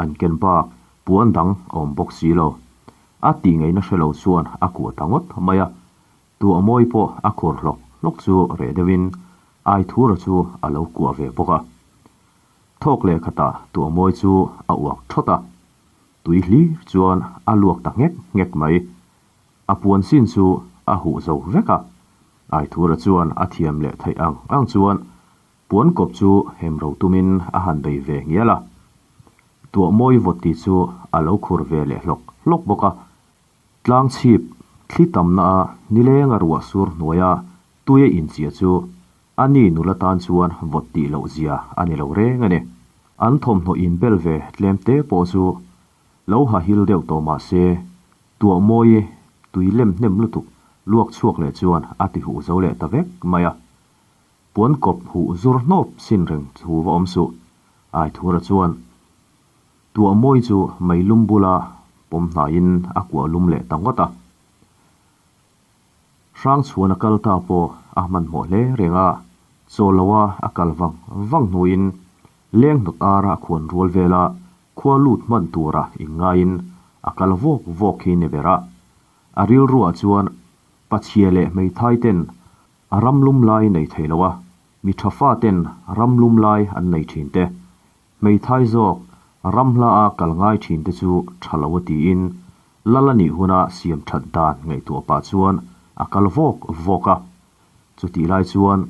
an ken bak puan dang a awm bawk si lo. A tih ngaihna hre lo chuan a kuah ta ngawt mai a. Tuahmawi pawh a khur hlawk hlawk chu reh deuhin Aithura chu a lo kuah ve bawk a. Thawk leh khatah Tuahmawi chu a uak thawt a, tui hlir chuan a luak ta nghek nghek mai. A puan sin chu a huh zo vek a, Aithura chuan a thiam leh theih ang ang chuan puan kawp chu hem ro tumin a han bei ve ngial a. Tuahmawi vawti chu a lo khur ve leh hlawk hlawk bawk a, tlang chhip thli tamna a nileng a ruah sur hnuaia tui a inchiah chu A ni nula tan chuan vawt tih loh zia a ni lo reng a ni. An thawmhnaw inbel ve tlem te pawh chu lo ha hil deuh tawh mah se, tuah mawi tui lem hnem lutuk luak chhuak leh chuan a ti huh zo leh ta vek mai a. Puan kawp huh zur hnawp sin reng thu va awm suh. Aithura chuan tuah mawi chu meilum bula pawm hnaiin a kuah lum leh ta ngawt a. Hrangchhuan a kal ta pawh a hmanhmawh hle reng a, chaw loa a kal vang vang hnuin leng hnawt ara a khuan rual vela khua lut hman tura inngaiin a kal vawk vawk hi ni ber a. A rilruah chuan Pachhia leh hmeithai ten a ram lum lai nei thei lo a, mi tha fa ten ram lum lai an nei thin te, hmeithai zawk ram hla a kal ngai thin te chu tha lo a tiin Lal a nih huna siam that dan ngaihtuah pah chuan a kal vawk vawk a. Chutih lai chuan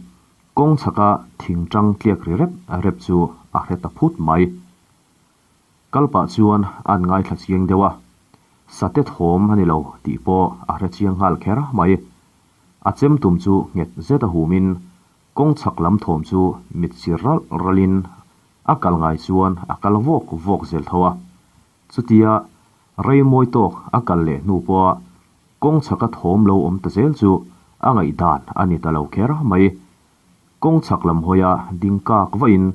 kawng chhaka thing tang tliak ri rep rep chu a hre ta phut mai. Kal pah chuan an ngaithla chiang deuh a, sate thawm a ni lo tih pawh a hre chiang nghal kher mai. A chem tum chu nghet zet a humin kawng chhak lam thawm chu mit sir ralh ralhin a kal ngai chuan a kal vawk vawk zel tho a. Chutia rei mawi tawk a kal leh hnu pawha kawng chhaka thawm lo awm ta zel chu a ngaihdan a ni ta lo kher mai. Kawng chhak lam hawia ding kak vahin,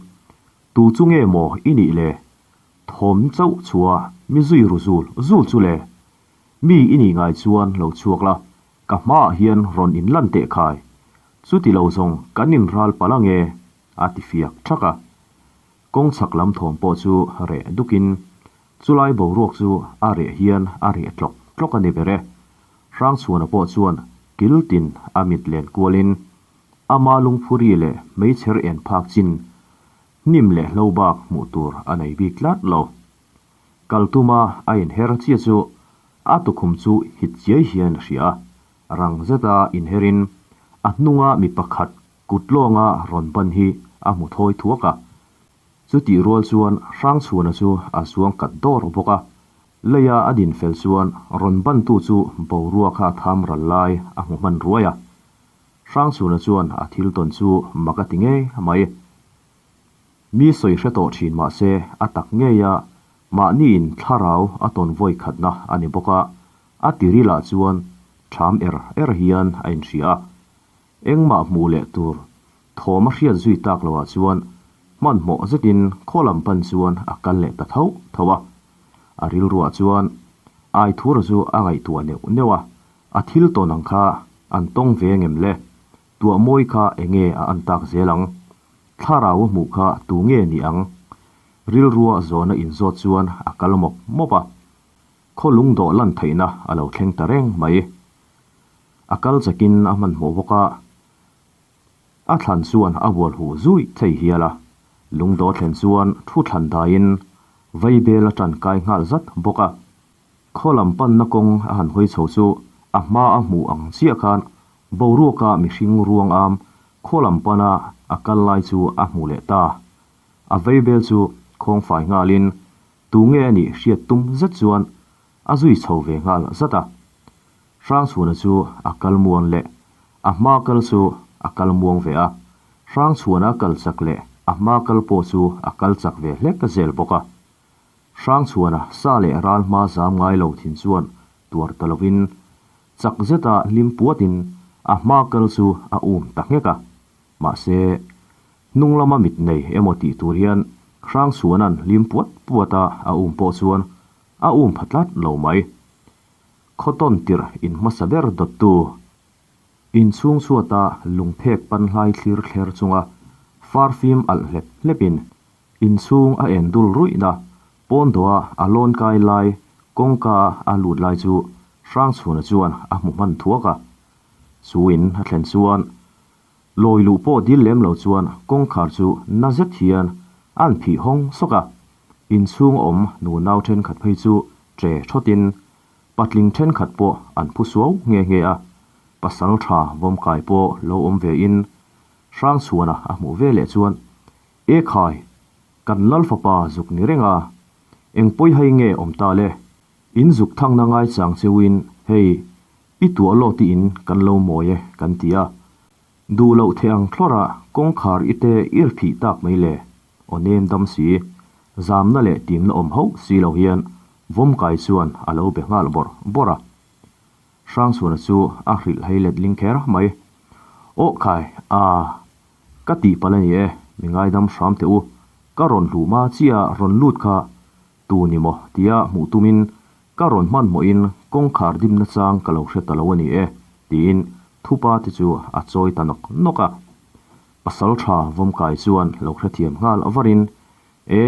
Tu chu nge maw i nih le? Thawm chauh chua mi zui ru zul zul chu le? Mi i nih ngai chuan lo chhuak la, ka hmaah hian rawn inlan teh khai. Chuti lo zawng kan inral palh ange, a ti fiak thak a. Kawng chhak lam thawm pawh chu reh dukin chulai boruak chu a reh hian a reh tlawk tlawk a ni ber e. Hrangchhuana pawh chuan Kil tin a mit len kualin ama lungphuri leh hmeichher en phak chin hnim leh hlo bak hmuh tur a nei bik tlat lo. Kal tuma a inher chiah chu a tukhum chu hit chiai hian a hria a, rang zeta inherin a hnunga mi pakhat kut lawnga rawn ban hi a hmu thawi thuak a. Chutih rual chuan Hrangchhuana chu a zuang kat dawr bawk a, leia a din fel chuan rawn bantu chu boruak a tham ral lai a hmu hman ruai a. Hrangchhuana chuan a thil tawn chu mak a ti ngei mai. Mi sawi hre tawh thin mah se a tak ngei a, mahniin thlarau a tawn vawi khatna a ni bawk a, a tirilah chuan ṭham er er hian a inhria a. Engmah hmuh leh tur thawm a hriat zui tak loah chuan hmanhmawh zetin khaw lam pan chuan a kal leh ta tho tho a. A rilruah chuan Aithura chu a ngaihtuah neuh neuh a, a thil tawn ang kha an tawng ve ngem le? Tuah mawi kha enge a an tak zel ang? Thlarau a hmuh kha tu nge ni ang? Rilrua zawhna inzawt chuan a kal mawp mawp a. Khaw lungdawh lan theihna a lo thleng ta reng mai. A kal chakin a hmanhmawh bawk a, a thlan chuan a bual huh zuih thei hial a. Lungdawh thlen chuan thu thlan daiin vaibel a tan kai nghal zat bawk a. Khaw lam panna kawng a han hawi chho chu a hma a hmuh ang chiah khan boruaka mihring ruang am khaw lam pana a kal lai chu a hmu leh ta. A vaibel chu khawngfai nghalin tu nge a nih hriat tum zet chuan a zui chho ve nghal zat a. Hrangchhuana chu a kal muang leh a hma kal chu a kal muang ve a, Hrangchhuana kal chak leh a hma kal pawh chu a kal chak ve hlek zel bawk a. Hrangchhuana sa leh ral hma zam ngai lo thin chuan tuar ta lovin chak zeta hlim puatin a hma kal chu a um ta nghek a. Mahse, hnung lama mit nei emaw tih tur hian Hrangchhuana'n hlim puat puata a um pawh chuan a um pha tlat lo mai. Khawtawn tirh in hmasa ber dawttu inchhung chhuata lungphek panhlai thlir thler chunga farfim alh hlep hlepin inchhung a en dul ruihna pawn dawha a lawn kai lai kawngka a lut lai chu Hrangchhuna chuan a hmu hman thuak a. Chu in a thlen chuan lawi luh pawh dil lem lo chuan kawngkhar chu na zet hian an phih hawng sawk a. Inchhung awm nunau thenkhat phei chu tre thawtin Patling thenkhat pawh an phu suau nghe nghe a, pasal tha vawmkai pawh lo awm ve in Hrangchhuana a hmuh ve leh chuan, E khai, kan lal fapa zuk ni reng a, eng pawi hai nge awm ta le, in zuk thangna ngai chang cheu in hei pi tuah law tiin kan lo mawi e kan ti a, duh loh theh ang thlawrh ah kawngkhar i te ir phih tak mai le, aw nem dam si, zamna leh timna awm hauh si lo hian Vawmkai chuan a lo be nghal bawrh bawrh a. Hrangchhuana chu a hrilh hei let ling kher mai. Aw khai, aa, ka tih palh a ni e, mi ngaidam hram teh u, ka rawn hluh hma chiah rawn lut kha tu ni maw tia hmuh tumin ka rawn hmanhmawhin kawngkhar dimna chang ka lo hre ta lo a ni e, tiin thupa te chu a chawi ta nawk nawk a. Pasal tha Vawmkai chuan lo hrethiam nghal varin, E,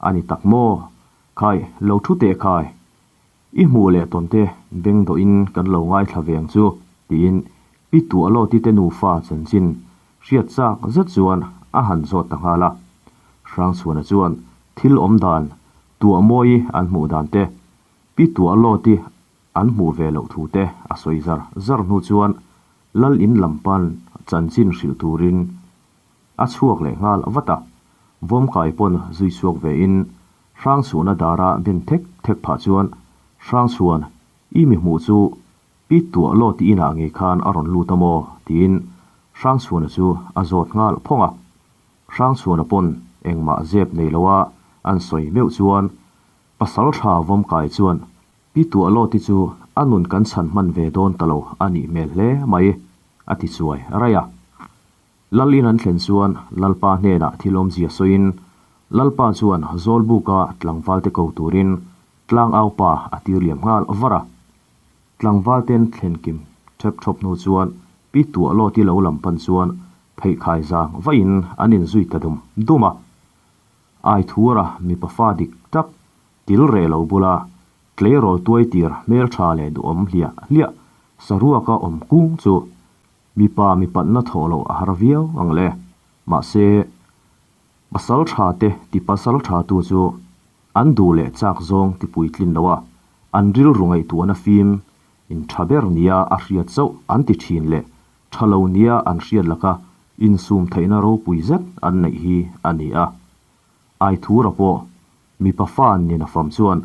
a ni tak maw? Khai, lo thu teh khai. I hmuh leh tawn te beng dawhin kan lo ngaithla ve ang chu, tiin Pi Tuahlawti te nufa chanchin hriat chak zet chuan a han zawt ta nghal a. Hrangchhuana chuan thil awm dan, Tuahmawi an hmuh dan te, Pi Tuahlawti an hmuh ve loh thu te a sawi zar zar hnu chuan Lal in lam pan chanchin hrilh turin a chhuak leh nghal vat a. Vawmkai pawn zui chhuak ve in Hrangchhuana dara ben thek thek phah chuan Hrangchhuan, i mi hmuh chu pi tuah law ti inah ngei khan a rawn lut a maw? tiin Hrangchhuana chu a zawt nghal phawng a. Hrangchhuana pawn engmah zep nei loa an sawi meuh chuan pasal tha Vawmkai chuan pi tuah law ti chu a nun kan chhan hman ve dawn ta lo a nih hmel hle mai a ti chuai raih a. Lal in an thlen chuan Lalpa hnenah thil awmzia sawiin Lalpa chuan Zawlbuka tlangvalte ko turin tlangaupa a tir liam nghal var a. Tlangvalten thlen kim thep thawp hnu chuan Pi Tuahlawti lo lam pan chuan pheikhai zang vaiin an inzui ta dum dum a. Aithura mipa fa dik tak til reh lo bula tleirawl tuai tir hmeltha leh duhawm hliah hliah. Saruaka awm kung chu mipa mipatna thawh loh a har viau ang le. Mahse, pasal tha te ti pasal tha tu chu an duh leh chak zawng ti puitlin lo a, an rilru ngaihtuahna fim in tha ber nia a hriat chauh an ti thin leh tha lo nia an hriat laka insum theihna ropui zet an neih hi a ni a. Aithura pawh mipa fa nena fam chuan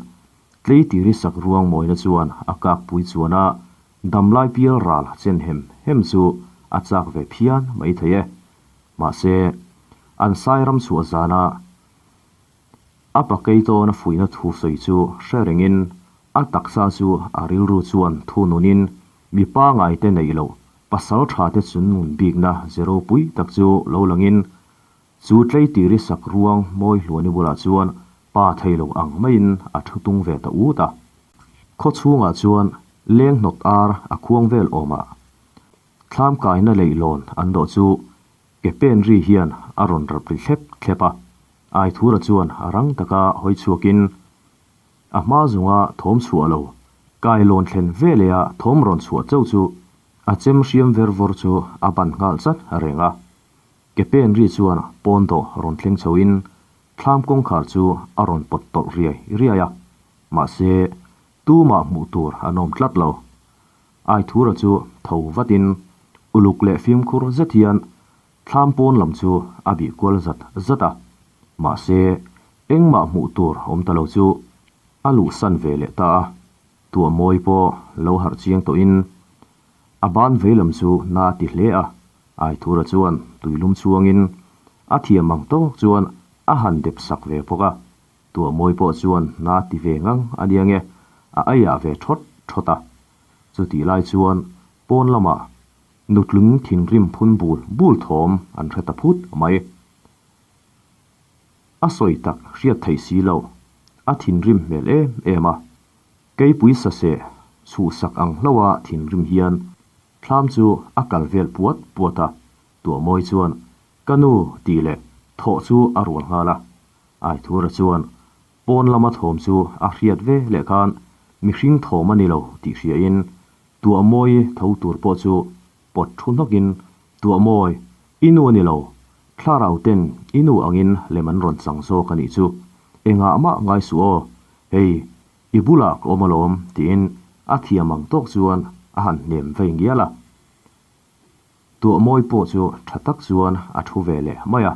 tleitiri sak ruang mawina chuan a kakpui chuan a, damlai pial ral chen hem hem chu a chak ve phian mai thei e. Mahse, an sai ram chhuah zana a pakei tawna fuihna thu sawi chu hre rengin a taksa chu a rilru chuan thu nunin mipa ngaite neih loh pasal tha te chun nun bikna zero pui tak chu lo langin chu tleitiri sak ruang mawi hluani bulah chuan pa thei lo ang maiin a thu tung ve ta ut a. Khaw chhungah chuan leng hnawt ar a khuang vel awmah thlam kaina leihlawn an dawh chu ke pen ri hian a rawn rap ri thlep thlep a. Aithura chuan a rang taka hawi chhuakin a hma zunga thawm chhuah lo kailawn thlen veleh a thawm rawn chhuah chauh chu a chem hriam ver vawr chu a ban nghal chat reng a. Ke pen ri chuan pawn dawh rawn thleng chhoin thlam kawngkhar chu a rawn pawt tawlh riai riai a. Mahse, tumah hmuh tur an awm tlat lo. Aithura chu tho vatin uluk leh fimkhur zet hian thlam pawn lam chu a bih kual zat zat a. Mahse, engmah hmuh tur awm ta lo chu a luh san ve leh ta a. Tuah mawi pawh lo harh chiang tawhin a ban vei lam chu na a ti hle a. Aithura chuan tuilum chhuangin a thiam ang tawk chuan a han dep sak ve bawk a. Tuah mawi pawh chuan na ti ve ngang a nia nge a aiah ve thawt thawt a. Chutih lai chuan pawn lamah nutling thinrim phun bul bul thawm an hre ta phut mai. A sawi tak hriat theih si lo, a thinrim hmel em em a. Keipui saseh chhuhsak ang hlauha thinrim hian thlam chu a kal vel puat puat a. Tuah mawi chuan ka nu tih leh thawh chu a rual nghal a. Aithura chuan pawn lama thawm chu a hriat ve leh khan mihring thawm a ni lo tih hriain tuah mawi tho tur pawh chu pawt thu hnawkin tuah mawi i nu a ni lo, thlarau ten i nu angin lem an rawn chang zawk a nih chu, engah mah ngai suh aw, hei i bulah ka awm alawm tiin a thiam ang tawk chuan a han hnem vei ngial a. Tuah mawi pawh chu tha tak chuan a thu ve leh mai a,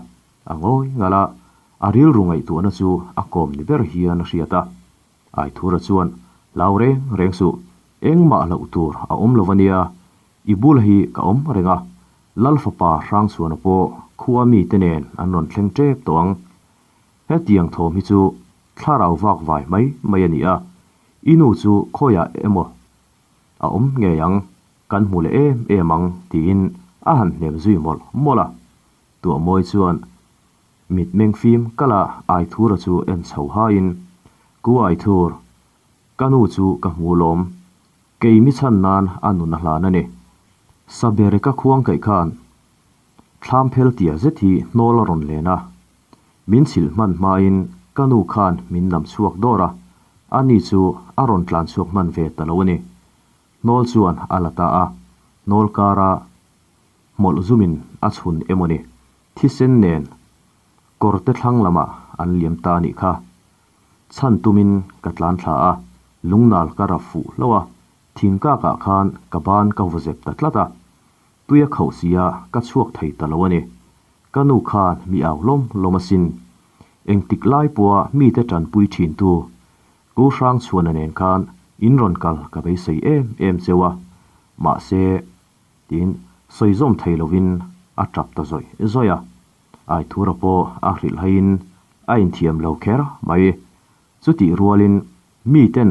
a ngawi ngal a, a rilru ngaihtuahna chu a kawm ni ber hian a hriat a. Aithura chuan, Hlau reng reng suh, engmah hlauh tur a awm lo ania, i bul hi ka awm reng a, Lal fapa Hrangchhuana pawh khua mite nen an rawn thleng tep tawh ang. Hetiang thawm hi chu thlarau vak vai mai mai a ni a, i nu chu khawiah emaw a awm ngei ang, kan hmu leh em em ang tiin a han hnem zui mawlh mawlh a. Tuahmawi chuan mitmeng fim kala Aithura chu en chho haiin, Ku Aithur, ka nu chu ka hmu lawm, kei mi chhan nan a nun a hlan a ni. Sabereka khuang kaih khan thlam phel tia zet hi hnawl a rawn len a, min chhilh hman hmain ka nu khan min lam chhuak dawr a, ani chu a rawn tlan chhuak hman ve ta lo a ni. Hnawl chuan a la ta a, hnawl kara hmawlh zumin a chhun emaw ni, thisen nen kawrte thlang lamah an liam ta a nih kha. Chhan tumin ka tlan thla a, lungnal ka rap fuh hlauh a, thingkakah khan ka ban ka vaw zep ta tlat a, tui a khauh sia ka chhuak thei ta lo a ni. Ka nu khan mi au lawm lawm asin. Engtik lai pawha mite tanpui thintu Ku Hrangchhuana nen khan in rawn kal ka beisei em em cheu a, mahse tiin sawi zawm thei lovin a tap ta zawih zawih a. Aithura pawh a hrilh haiin a inthiam lo kher mai. Chutih rualin miten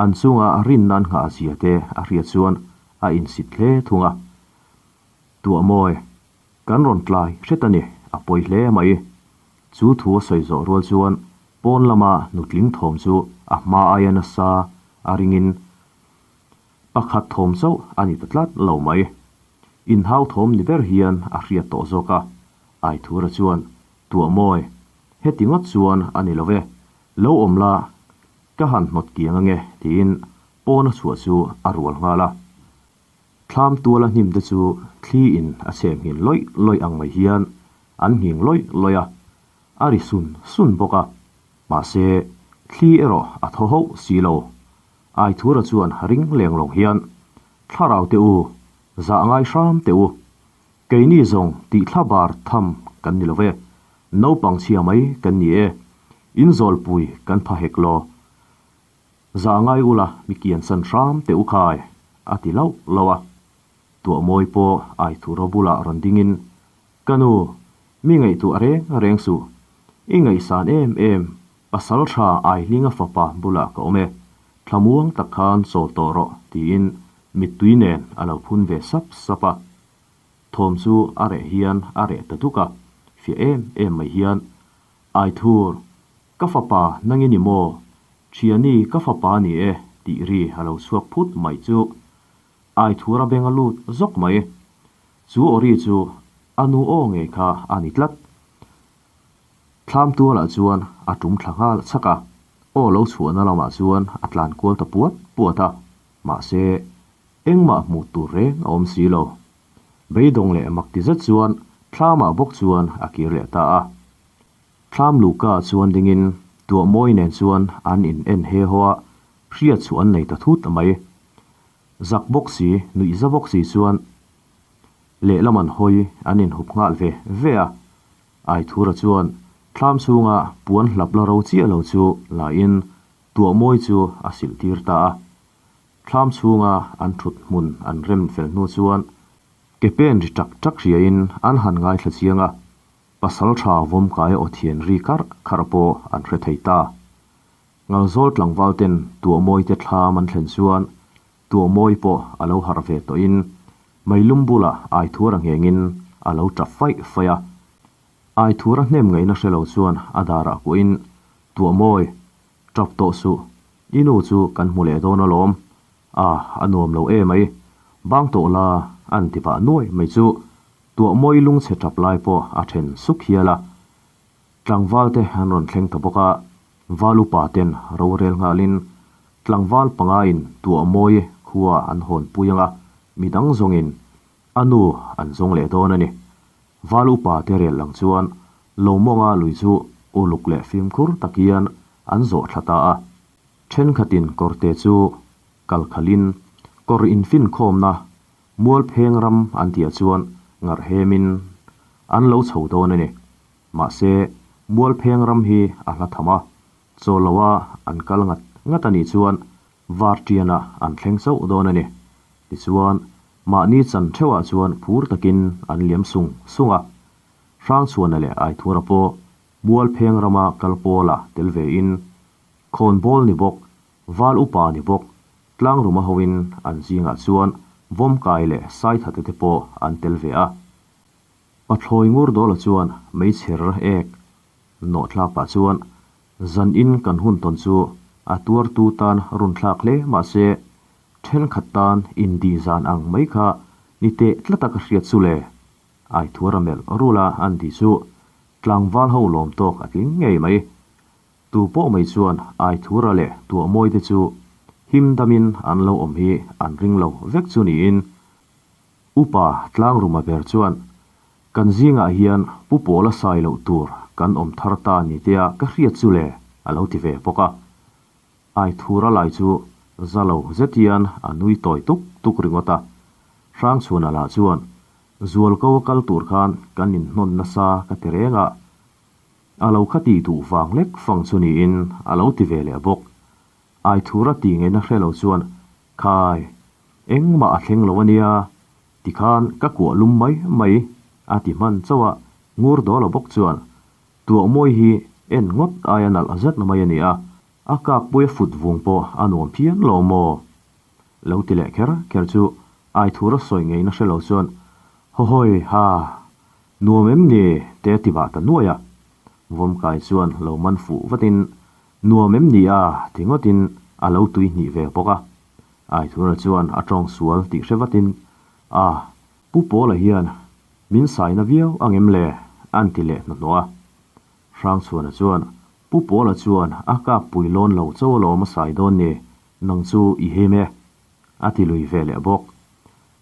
an chunga rinna an nghah zia te a hriat chuan a insit hle thung a. Tuahmawi, kan rawn tlai hret a ni, a pawi hle mai. Chu thu a sawi zawh rual chuan pawn lama nutling thawm chu a hma aia nasa a ringin pakhat thawm chauh a ni ta tlat lo mai. Inhau thawm ni ber hian a hriat tawh zawk a, Aithura chuan, Tuahmawi, heti ngawt chuan a ni lo e, lo awm la, ka han hnawt kiang ange, tiin pawn a chhuah chu a rual nghal a. Thlam tuala hnim te chu thli in a chhem nghin lawih lawih ang mai hian an nghing lawih lawih a, a ri sun sun bawk a. Mahse, thli erawh a thaw hauh si lo. Aithura chuan ring leng lawng hian, Thlarau te u, zah ngai hram teh u. Keini zawng tih thla bar tham kan ni lo ve, naupang chhia mai kan ni e, in zawlpui kan pha hek lo. Zah ngai ula mi kian san hram teh u khai, a ti lauh lauh a. Tuahmawi pawh Aithura bulah rawn dingin, Ka nu, mi ngaihtuah reng reng suh. I ngaihsan em em, pasal tha Aihlinga fapa bulah ka awm e. Thlamuang tak khan chawl tawh rawh, tiin mittui nen a lo phun ve sap sap a. Thawm chu a reh hian a reh ta duk a, fiah em em mai hian, Aithur, ka fapa nang i ni maw? Thiani ka fapa ni e, tih ri a lo chhuak phut mai chu. Aithur a beng a lut zawk mai. Chu awri chu a nu aw ngei kha a ni tlat. Thlam tualah chuan a tum thla nghal chhak a, aw lo chhuahna lamah chuan a tlan kual ta puat puat a, mahse engmah hmuh tur reng a awm si lo. Beidawng leh mak ti zet chuan thlamah bawk chuan a kir leh ta a. Thlam luhka chuan dingin tuahmawi nen chuan an in en he haw a, hriat chu an nei ta thut mai. Zak bawk si, nuih za bawk si chuan lehlam an hawi an inhup nghal ve ve a. Aithura chuan thlam chhunga puan hlap la ro chiah lo chu lain tuahmawi chu a silh tir ta a. Thlam chhunga an thut hmun an rem fel hnu chuan ke pen ri tak tak hriain an han ngaithla chiang a, pasal tha vawmkai aw thian ri karh kharh pawh an hre thei ta. Ngalzawl tlangval ten tuahmawi te thlam an thlen chuan tuahmawi pawh a lo harh ve tawhin meilum bulah Aithura nghengin a lo tap faih faih a. Aithura hnem ngaihna hre lo chuan a darah kuahin, Tuahmawi, tap tawh suh, i nu chu kan hmu leh dawn alawm. A, a nuam lo em ai. Bang tawh la, an ti pah nuai mai chu Tuahmawi lungchhe tap lai pawh a then suk hial a. Tlangval te an rawn thleng ta bawk a, val upa ten rorel nghalin tlangval panga in Tuahmawi khua an hawn pui anga midang zawngin a nu an zawng leh dawn a ni. Val upa te rel lang chuan Lomawnga lui chu uluk leh fimkhur tak hian an zawh thla ta a. Thenkhatin kawrte chu kal khalhin kawr infinkhawmna Mualpheng ram an tihah chuan ngarhemin an lo chho dawn a ni. Mahse, Mualpheng ram hi a hla tham a, chaw loa an kal ngat ngat a nih chuan Varṭianah an thleng chauh dawn a ni. Tichuan, mahni chan theuhah chuan phur takin an liam sung sung a. Hrangchhuana leh Aithura pawh Mualpheng rama kal pawla tel vein, khawnbawl ni bawk, val upa ni bawk, Tlangruma hoin an zingah chuan Vawmkai leh Saithate te pawh an tel ve a. Pathlawi ngur dawla chuan meichher ek nawh thlak pah chuan zan in kan hun tawn chu a tuartu tan run thlak hle mahse thenkhat tan indih zan ang mai kha ni teh tlata ka hriat chu le Aithuara melh rula an ti chu tlangval ho lawm tawk a tling ngei mai. Tu pawh mai chuan Aithura leh Tuahmawi te chu him damin an lo awm hi an ring lo vek chu niin Upa Tlangruma ber chuan Kan zingah hian Pu Pawla sai loh tur kan awm thar ta ni tia ka hriat chu le a lo ti ve bawk a. Aithura lai chu za lo zet hian a nui tawi tuk tuk ringawt a. Hrangchhuana lah chuan Zualko a kal tur khan kan inhnawn nasa ka ti reng a, A lo kha tih duh vang lek fang chu niin a lo ti ve leh bawk. Aithura tih ngaihna hre lo chuan, Khai, engmah a thleng lo a nia, tikhan ka kuah lum mai mai, a ti hman chauh a, ngur dawl a bawk chuan, Tuahmawi hi en ngawt aia nalh zet mai a ni a, a kakpui a fut vung pawh a nuam phian lo maw? Lo ti leh kher kher chu Aithura sawi ngaihna hre lo chuan, Hawhawi ha, Nuam em ni? te a ti vah ta nuai a. Vawmkai chuan lo man fuh vatin, Nuam em ni a? ti ngawtin a lo tui hnih ve bawk a. Aithura chuan a tawng sual tih hre vatin, A, Pu Pawla hian min saina viau ang em le? a'n ti leh hnahnawh a. Hrangchhuana chuan, Pu Pawla chuan a kap pui lawn lo cho alawm a sai dawn ni, nang chu i him e, a ti lui ve leh bawk.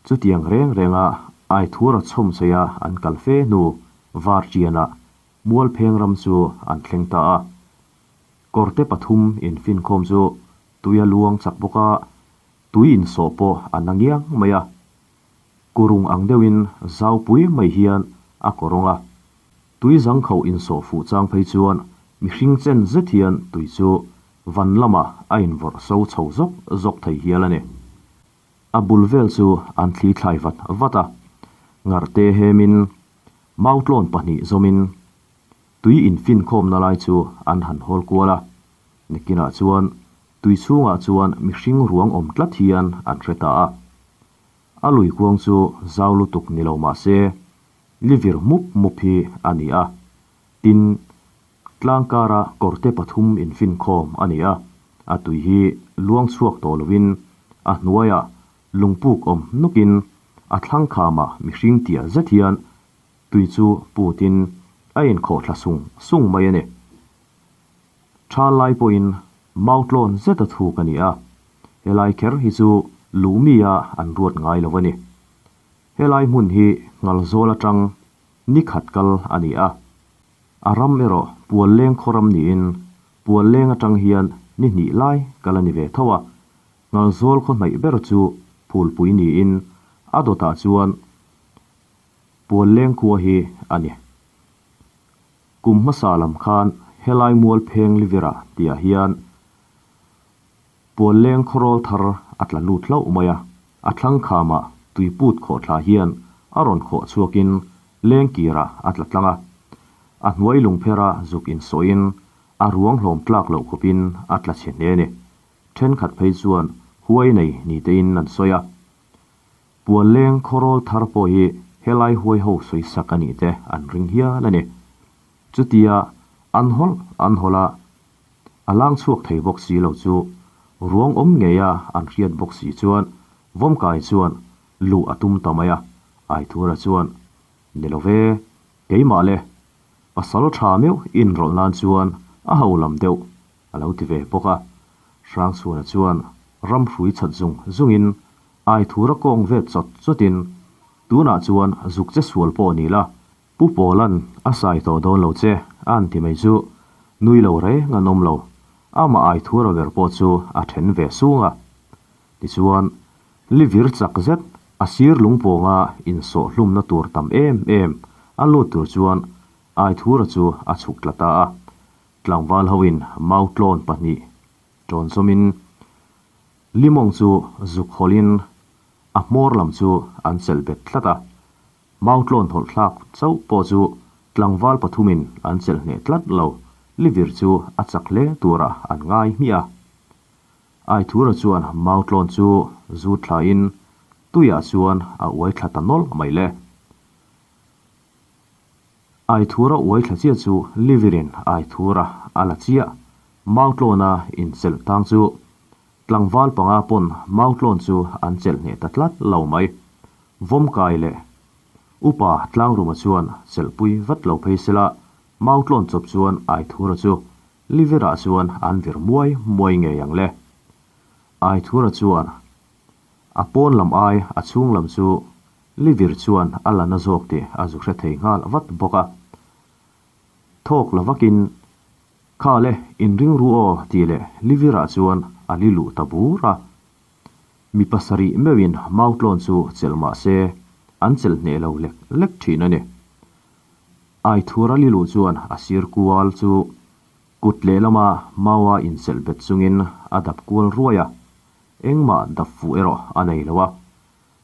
Chutiang reng renga Aithura chhawm cheia an kal fe hnu Varṭianah Mualpheng ram chu an thleng ta a. Kawrte pathum infinkhawm chu tui a luang chak bawk a, tui insawh pawh a na ngiang mai a. Kurung ang deuhin zaupui mai hian a kawrawng a. Tui zangkhauh insawh fuh chang phei chuan mihring chen zet hian tui chu van lamah a invawrh so chho zawk zawk thei hial a ni. A bul vel chu an thli thlai vat vat a, ngarhte hemin mautlawn pahnih zawmin tui infinkhawmna lai chu an han hawl kual a. Nikinah chuan tui chhungah chuan mihring ruang awm tlat hian an hre ta a. A lui kuang chu zau lutuk ni lo mah se, li vir mup mup hi a ni a. Tin, tlang kara kawrte pathum infinkhawm a ni a, a tui hi luang chhuak tawh lovin a hnuaiah lungpuk awm nukin a thlang khamah mihring tia zet hian tui chu putin a inkhawh thla sung sung mai a ni. Tha lai pawhin mautlawn zeta thuk a ni a, helai kher hi chu luhmia an ruat ngai lo a ni. Helai hmun hi Ngalzawl atang ni khat kal a ni a, a ram erawh Pualleng khaw ram niin Pualleng atang hian ni hnih lai kal a ni ve tho a, Ngalzawl khaw hnaih ber chu Phulpui niin a dawtah chuan Pualleng khua hi a ni. Kum hmasa lam khan helai mual pheng Livira tihah hian Pualleng khawrawl thar a tla lut hlauh mai a, a thlang khamah tuiput khawhthla hian a rawn khawh chhuakin leng kirah a tla tlang a. A hnuai lungphera zuk insawiin a ruang hlawm tlak loh khawpin a tla chhe hle a ni. Thenkhat phei chuan huai nei ni tein an sawi a. Pualleng khawrawl thar pawh hi helai huai ho sawi sak a nih te an ring hial a ni. Chutia an hawlh an hawlh a, a lang chhuak thei bawk si lo chu ruang awm ngeia an hriat bawk si chuan Vawmkai chuan luh a tum ta mai a, Aithura chuan, Ni lo ve, keimah le, pasal tha meuh inrawlh nan chuan a ho lam deuh a lo ti ve bawk a. Hrangchhuana chuan ram hrui chat zung zungin Aithura kawng ve chawt chawtin, Tunah chuan zuk che sual pawh ni la, Pu Pawla'n a sai tawh dawn lo che a an ti mai chu nui lo reng an awm lo. Amah Aithura ber pawh chu a then ve sung a. Tichuan, li vir chak zet a sir lungpawnga insawh hlumna tur tam em em a lut tur chuan Aithura chu a chhuk tla ta a. Tlangval hoin mautlawn pahnih tawn zawmin limawng chu zuk hawlhin a hmawr lam chu an chelh bet tlat a. Mautlawn hawlh thlak chauh pawh chu tlangval pathumin an chelh hneh tlat lo, livir chu a chak hle turah an ngai hmiah a. Aithura chuan mautlawn chu zut thlain tuiah chuan a uai thla ta nawlh mai le. Aithura uai thla chiah chu livirin Aithura a la chiah. Mautlawna inchelh tang chu tlangval panga pawn mautlawn chu an chelh hneh ta tlat lo mai. Vawmkai leh Upa Tlangruma chuan chelhpui vat lo phei sela mautlawn chawp chuan Aithura chu livirah chuan an vir muai muai ngei ang le. Aithura chuan a pawn lam ai a chhung lam chu Livir chuan a la na zawk tih a zu hre thei nghal vat bawk a. Thawk la vakin, Kha le, inring ru aw tih leh Livirah chuan a li luh ta bur a. Mi pasarih meuhin mautlawn chu chelh mah se, an chelh hneh lo lek lek thin a ni. Aithura li luh chuan a sir kual chu kut lehlama maua inchelh bet chungin a dap kual ruai a, engmah dap fuh erawh a nei lo a.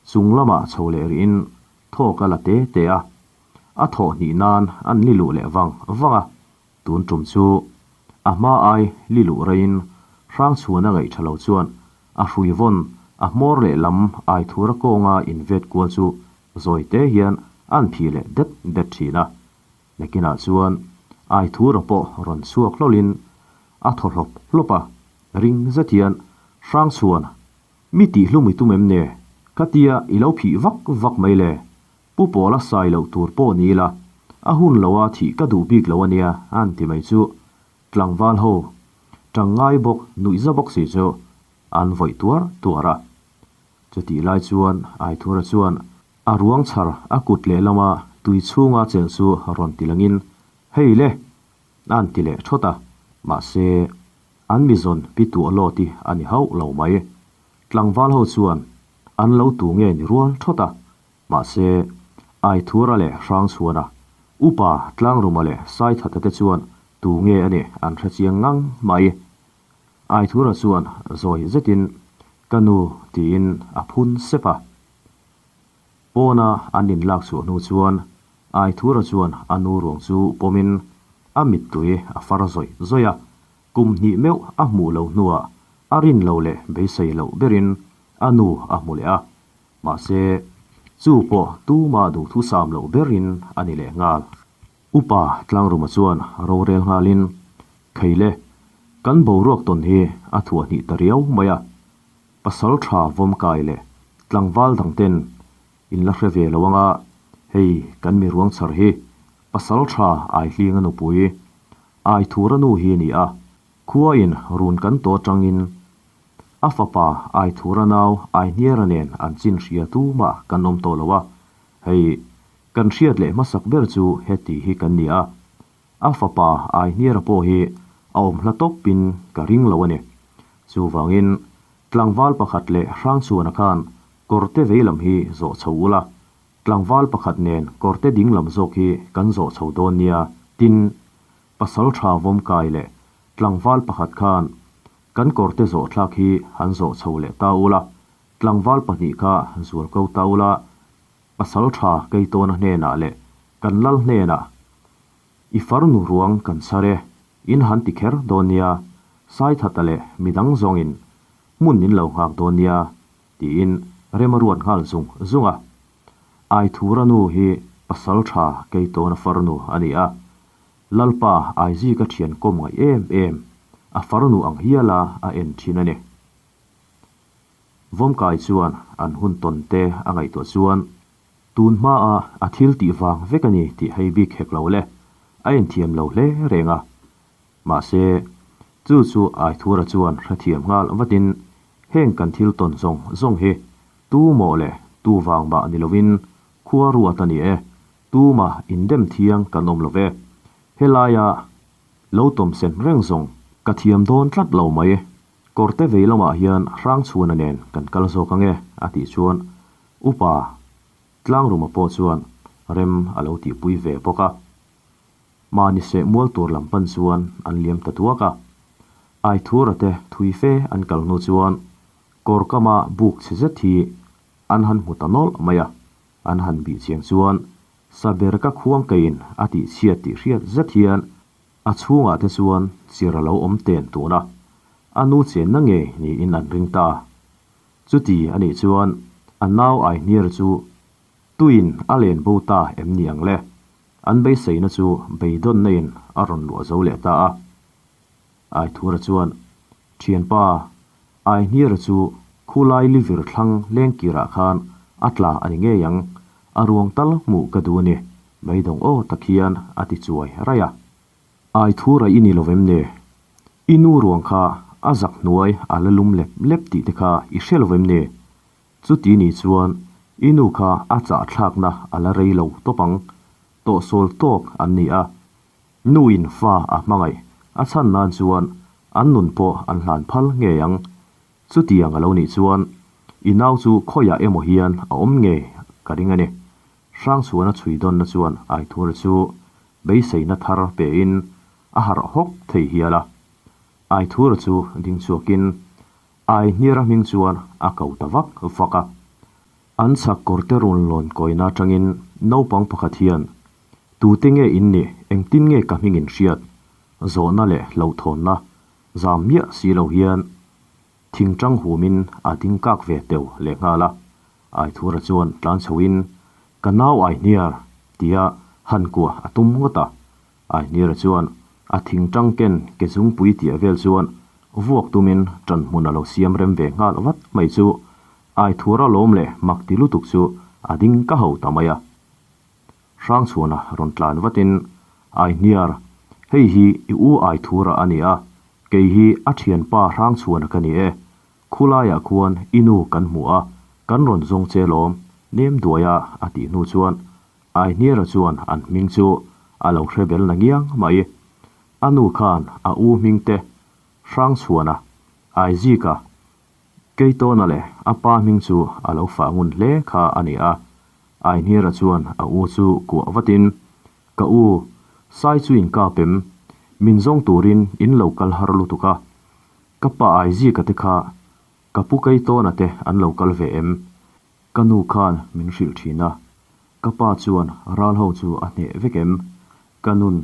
Chung lamah chho leh rihin thawk a la te te a, a thawh hnih nan an li luh leh vang vang a, tun tum chu a hma ai li luh reiin Hrangchhuana ngaih tha lo chuan a hrui vawn a hmawr leh lam Aithura kawnga invet kual chu zawi te hian an phih leh det det thin a, nakinah chuan Aithura pawh rawn chhuak hlawlhin a thaw hlawp hlawp a, ring zet hian Hrangchhuan Mi tih hlum i tum em ne? Ka tia i lo phih vak vak mai le. Pu Pawla sai loh tur pawh ni ila, a hun loa thih ka duh bik lo a nia a'n ti mai chu. Tlangval ho, tang ngai bawk, nuihza bawk si chu an vawih tuar tuar a. Chutih lai chuan Aithura chuan a ruang chhar a kut lehlama tui chhunga chelh chu rawn ti langin, Hei le! A'n ti leh thawt a, mahse, an mizawn pi tuah lawt hi a ni hauh lo mai. Tlangval ho chuan an lo tu nge ni rual thawt a, mahse, Aithura leh Hrangchhuana, Upa Tlangruma leh Saithata te chuan tu nge a nih an hre chiang ngang mai. Aithura chuan zawi zetin, Ka nu, tiin a phun sep a. Pawna an inlak chhuah hnu chuan Aithura chuan a nu ruang chu pawmin a mittui a far zawih zawih a, kum hnih meuh a hmuh loh hnuah a rin lo leh beisei loh berin a nu a hmu leh a, mahse chu pawh tuma duhthusam loh berin a ni leh nghal. Upa Tlangruma chuan rorel nghalin, Kheile, kan boruak tawn hi a thuah hnih ta riau mai a, pasal tha vawm kai leh tlangval dang ten in la hre ve lo anga, hei kan mi ruang chhar hi pasal tha Aihlinga nupui, Aithura nu hi a ni a, khuain run kan tawh atangin a fapa Aithura nau Aihniara nen an chin hria tumah kan awm tawh lo a, hei kan hriat leh hmasak ber chu heti hi kan ni a, a fapa Aihniara pawh hi a awm hla tawpin ka ring lo a ni. Chuvangin tlangval pakhat leh Hrangchhuana khan kawrte veilam hi zawh chho ula, tlangval pakhat nen kawrte dinglam zawk hi kan zawh chho dawn nia, tin, pasal tha vawmkai leh tlangval pakhat khan kan kawrte zawh thlak hi han zawh chho leh ta ula, tlangval pahnih kha zual ko ta ula, pasal tha Keitawna hnenah leh kan lal hnenah i farnu ruang kan chhar e, In han ti kher dawn nia, Saithata leh midang zawngin hmun in lo nghak dawn nia, tiin rem a ruat nghal zung zung a. Aithura nu hi pasal tha Keitawna farnu a ni a, Lalpa Aizika thian kawm ngaih em em, a farnu ang hiala a en thin a ni. Vawmkai chuan an hun tawn te a ngaihtuah chuan Tun hmaa a thil tih vang vek a ni tih hei bik hek lo le, a inthiam lo hle reng a. Mahse, chu chu Aithura chuan hrethiam nghal vatin heng kan thil tawn zawng zawng hi tu maw le tu vang mah ni lovin khua ruat a ni e, tuma indem thiang kan awm lo ve. Helaia lo tawm sen reng zawng ka thiam dawn tlat lo mai. Kawrte vei lamah hian Hrangchhuana nen kan kal zawk ange a tih chuan Upa Tlangruma pawh chuan rem a lo tihpui ve bawk a. Mahni seh mual tur lam pan chuan an liam ta duak a. Aithura te thui fe an kal hnu chuan kawr kama buk chhe zet hi an han hmu ta nawlh mai a. An han bih chiang chuan Saber ka khuang keiin a tih chhiat tih hriat zet hian a chhungah te chuan chir a lo awm ten tun a. A nu chenna ngei niin an ring ta. Chuti a nih chuan a nau Aihniar chu tuin a len bo ta em ni ang le? An beiseina chu beidawnna in a rawn luah zo leh ta a. Aithura chuan, Thianpa, Aihniara chu khulai livir thlang lengkirah khan a tla a ni ngei ang, a ruang tal hmuh ka duh a ni, beidawng aw tak hian a ti chuai raih a. Aithura i ni lo vem ne? I nu ruang kha a zak hnuai a la lum lep lep tih te kha i hre lo vem ne? Chuti ni chuan i nu kha a chah thlakna a la rei lo tawp ang. Tawhsawl tawk an ni a. Nuin fa a hmangaih a chhan nan chuan an nun pawh an hlan phal ngei ang. Chutiang a lo nih chuan i nau chu khawiah emaw hian a awm ngei ka ring a ni. Hrangchhuana chhui dawnna chuan Aithura chu beiseina thar pein a harh hawk thei hial a. Aithura chu ding chhuakin Aihniara hming chuan a ko ta vak vak a. An chhak kawrte rawn lawn kawina atangin naupang pakhat hian, Tute nge in nih, engtin nge ka hming in hriat? Zawhna leh hlauhthawnna zam miah si lo hian thingtang humin a ding kak ve teu lehnghal a. Aithura chuan tlan chhoin, Ka nau Aihniar, tia han kuah a tum ngawt a. Aihniara chuan a thingtang ken ke zungpui tia vel chuan vuak tumin ṭan hmun a lo siam rem ve nghal vat mai chu Aithura lawm leh mak ti lutuk chu a ding ka ho ta mai a. Hrangchhuana rawn tlan vatin, Aihniar, hei hi i u Aithura a ni a, kei hi a thianpa Hrangchhuana ka ni e, Khulaiah khuan i nu kan hmu a, Kan rawn zawng che lawm, nem duaia a tih hnu chuan Aihniara chuan an hming chu a lo hre bel na ngiang mai. A nu khan a u hming te Hrangchhuana, Aizika, Keitawna leh a pa hming chu a lo fah ngun hle kha a ni a. Aihniara chuan a u chu kuah vatin, Ka u, Sai chu in kap em? Min zawng turin in lo kal har lutuk a. Ka pa Aizika te kha ka pu Keitawna te an lo kal ve em? Ka nu khan min hrilh thin a, ka pa chuan ral ho chu a hneh vek em? Ka nun,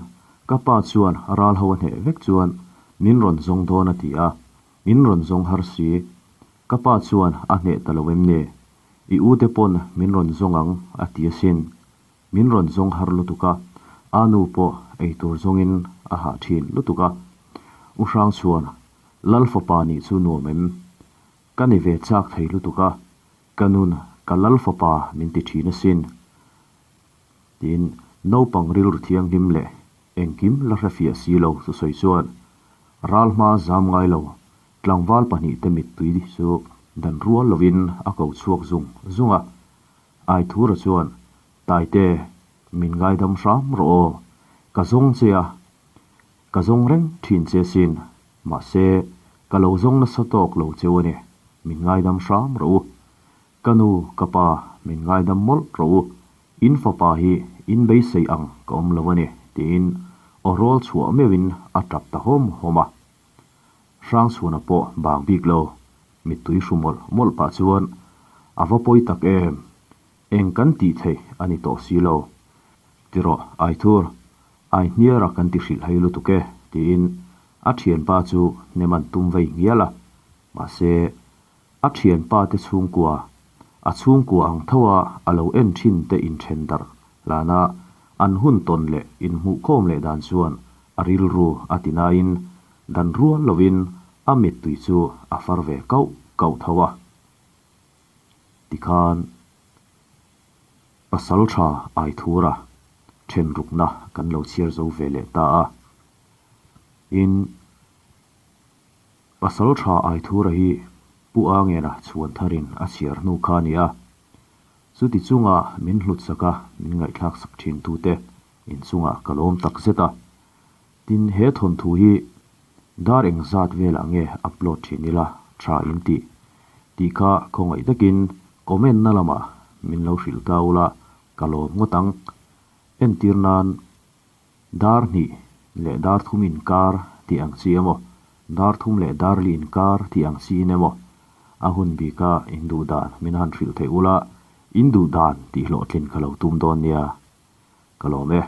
ka pa chuan ral ho a hneh vek chuan min rawn zawng dawn a ti a, min rawn zawng har si. Ka pa chuan a hneh ta lo em ni? I u te pawn min rawn zawng ang a ti asin. Min rawn zawng har lutuk a, a nu pawh eitur zawngin a hah thin lutuk a. U Hrang chuan, Lal fapa nih chu nuam em? Ka ni ve chak thei lutuk a, ka nun ka lal fapa min ti thin asin. Tiin naupang rilru thianghlim leh engkim la hrefiah si lo thusawi chuan ral hma zam ngai lo tlangval pahnihte mittui chu dan rual lovin a ko chhuak zung zung a. Aithura chuan, Taite, min ngaidam hram rawh aw, ka zawng che a, Ka zawng reng thin che sin, mahse ka lo zawng nasa tawk lo cheu a ni, min ngaidam hram rawh u. Ka nu, ka pa, min ngaidam mawlh rawh u, in fapa hi in beisei ang ka awm lo a ni, tiin aw rawl chhuah meuhin a tap ta hawm hawm a. Hrangchhuana pawh bang bik lo, mittui hru mawlh mawlh pah chuan, A va pawi tak em, eng kan tih theih a ni tawh si lo. Ti rawh, Aithur, Aihniara kan ti hrilh hei lutuk e, tiin a thianpa chu hnem an tum vei ngial a. Mahse, a thianpa te chhungkua, a chhungkua ang tho a a lo en thin te inthen darh hlana an hun tawn leh inhmuhkhawm leh dan chuan a rilru a ti nain dan rual lovin a mittui chu a far ve kauh kauh tho a. Tikhan. Pasal tha Aithura then rukna kan lo chhiar zo ve leh ta a. In Pasal tha Aithura hi Pu Angena chhuan tharin a chhiar hnu kha a ni a. Chuti chunga min hlut sak a, min ngaihthlak sak thin tute inchungah ka lawm tak zet a. Tin, he thawnthu hi dar engzat velah nge upload thin ila tha in tih tih kha khawngaih takin comment na lamah min lo hrilh ta ula ka lawm ngawt ang. Entir nan dar hnih leh dar thum inkar tih ang chi emaw, dar thum leh dar li inkar tih ang chi in emaw a hun bika in duh dan min han hrilh theih ula in duh dan tih hlawhtlin ka lo tum dawn nia. Ka lawm e.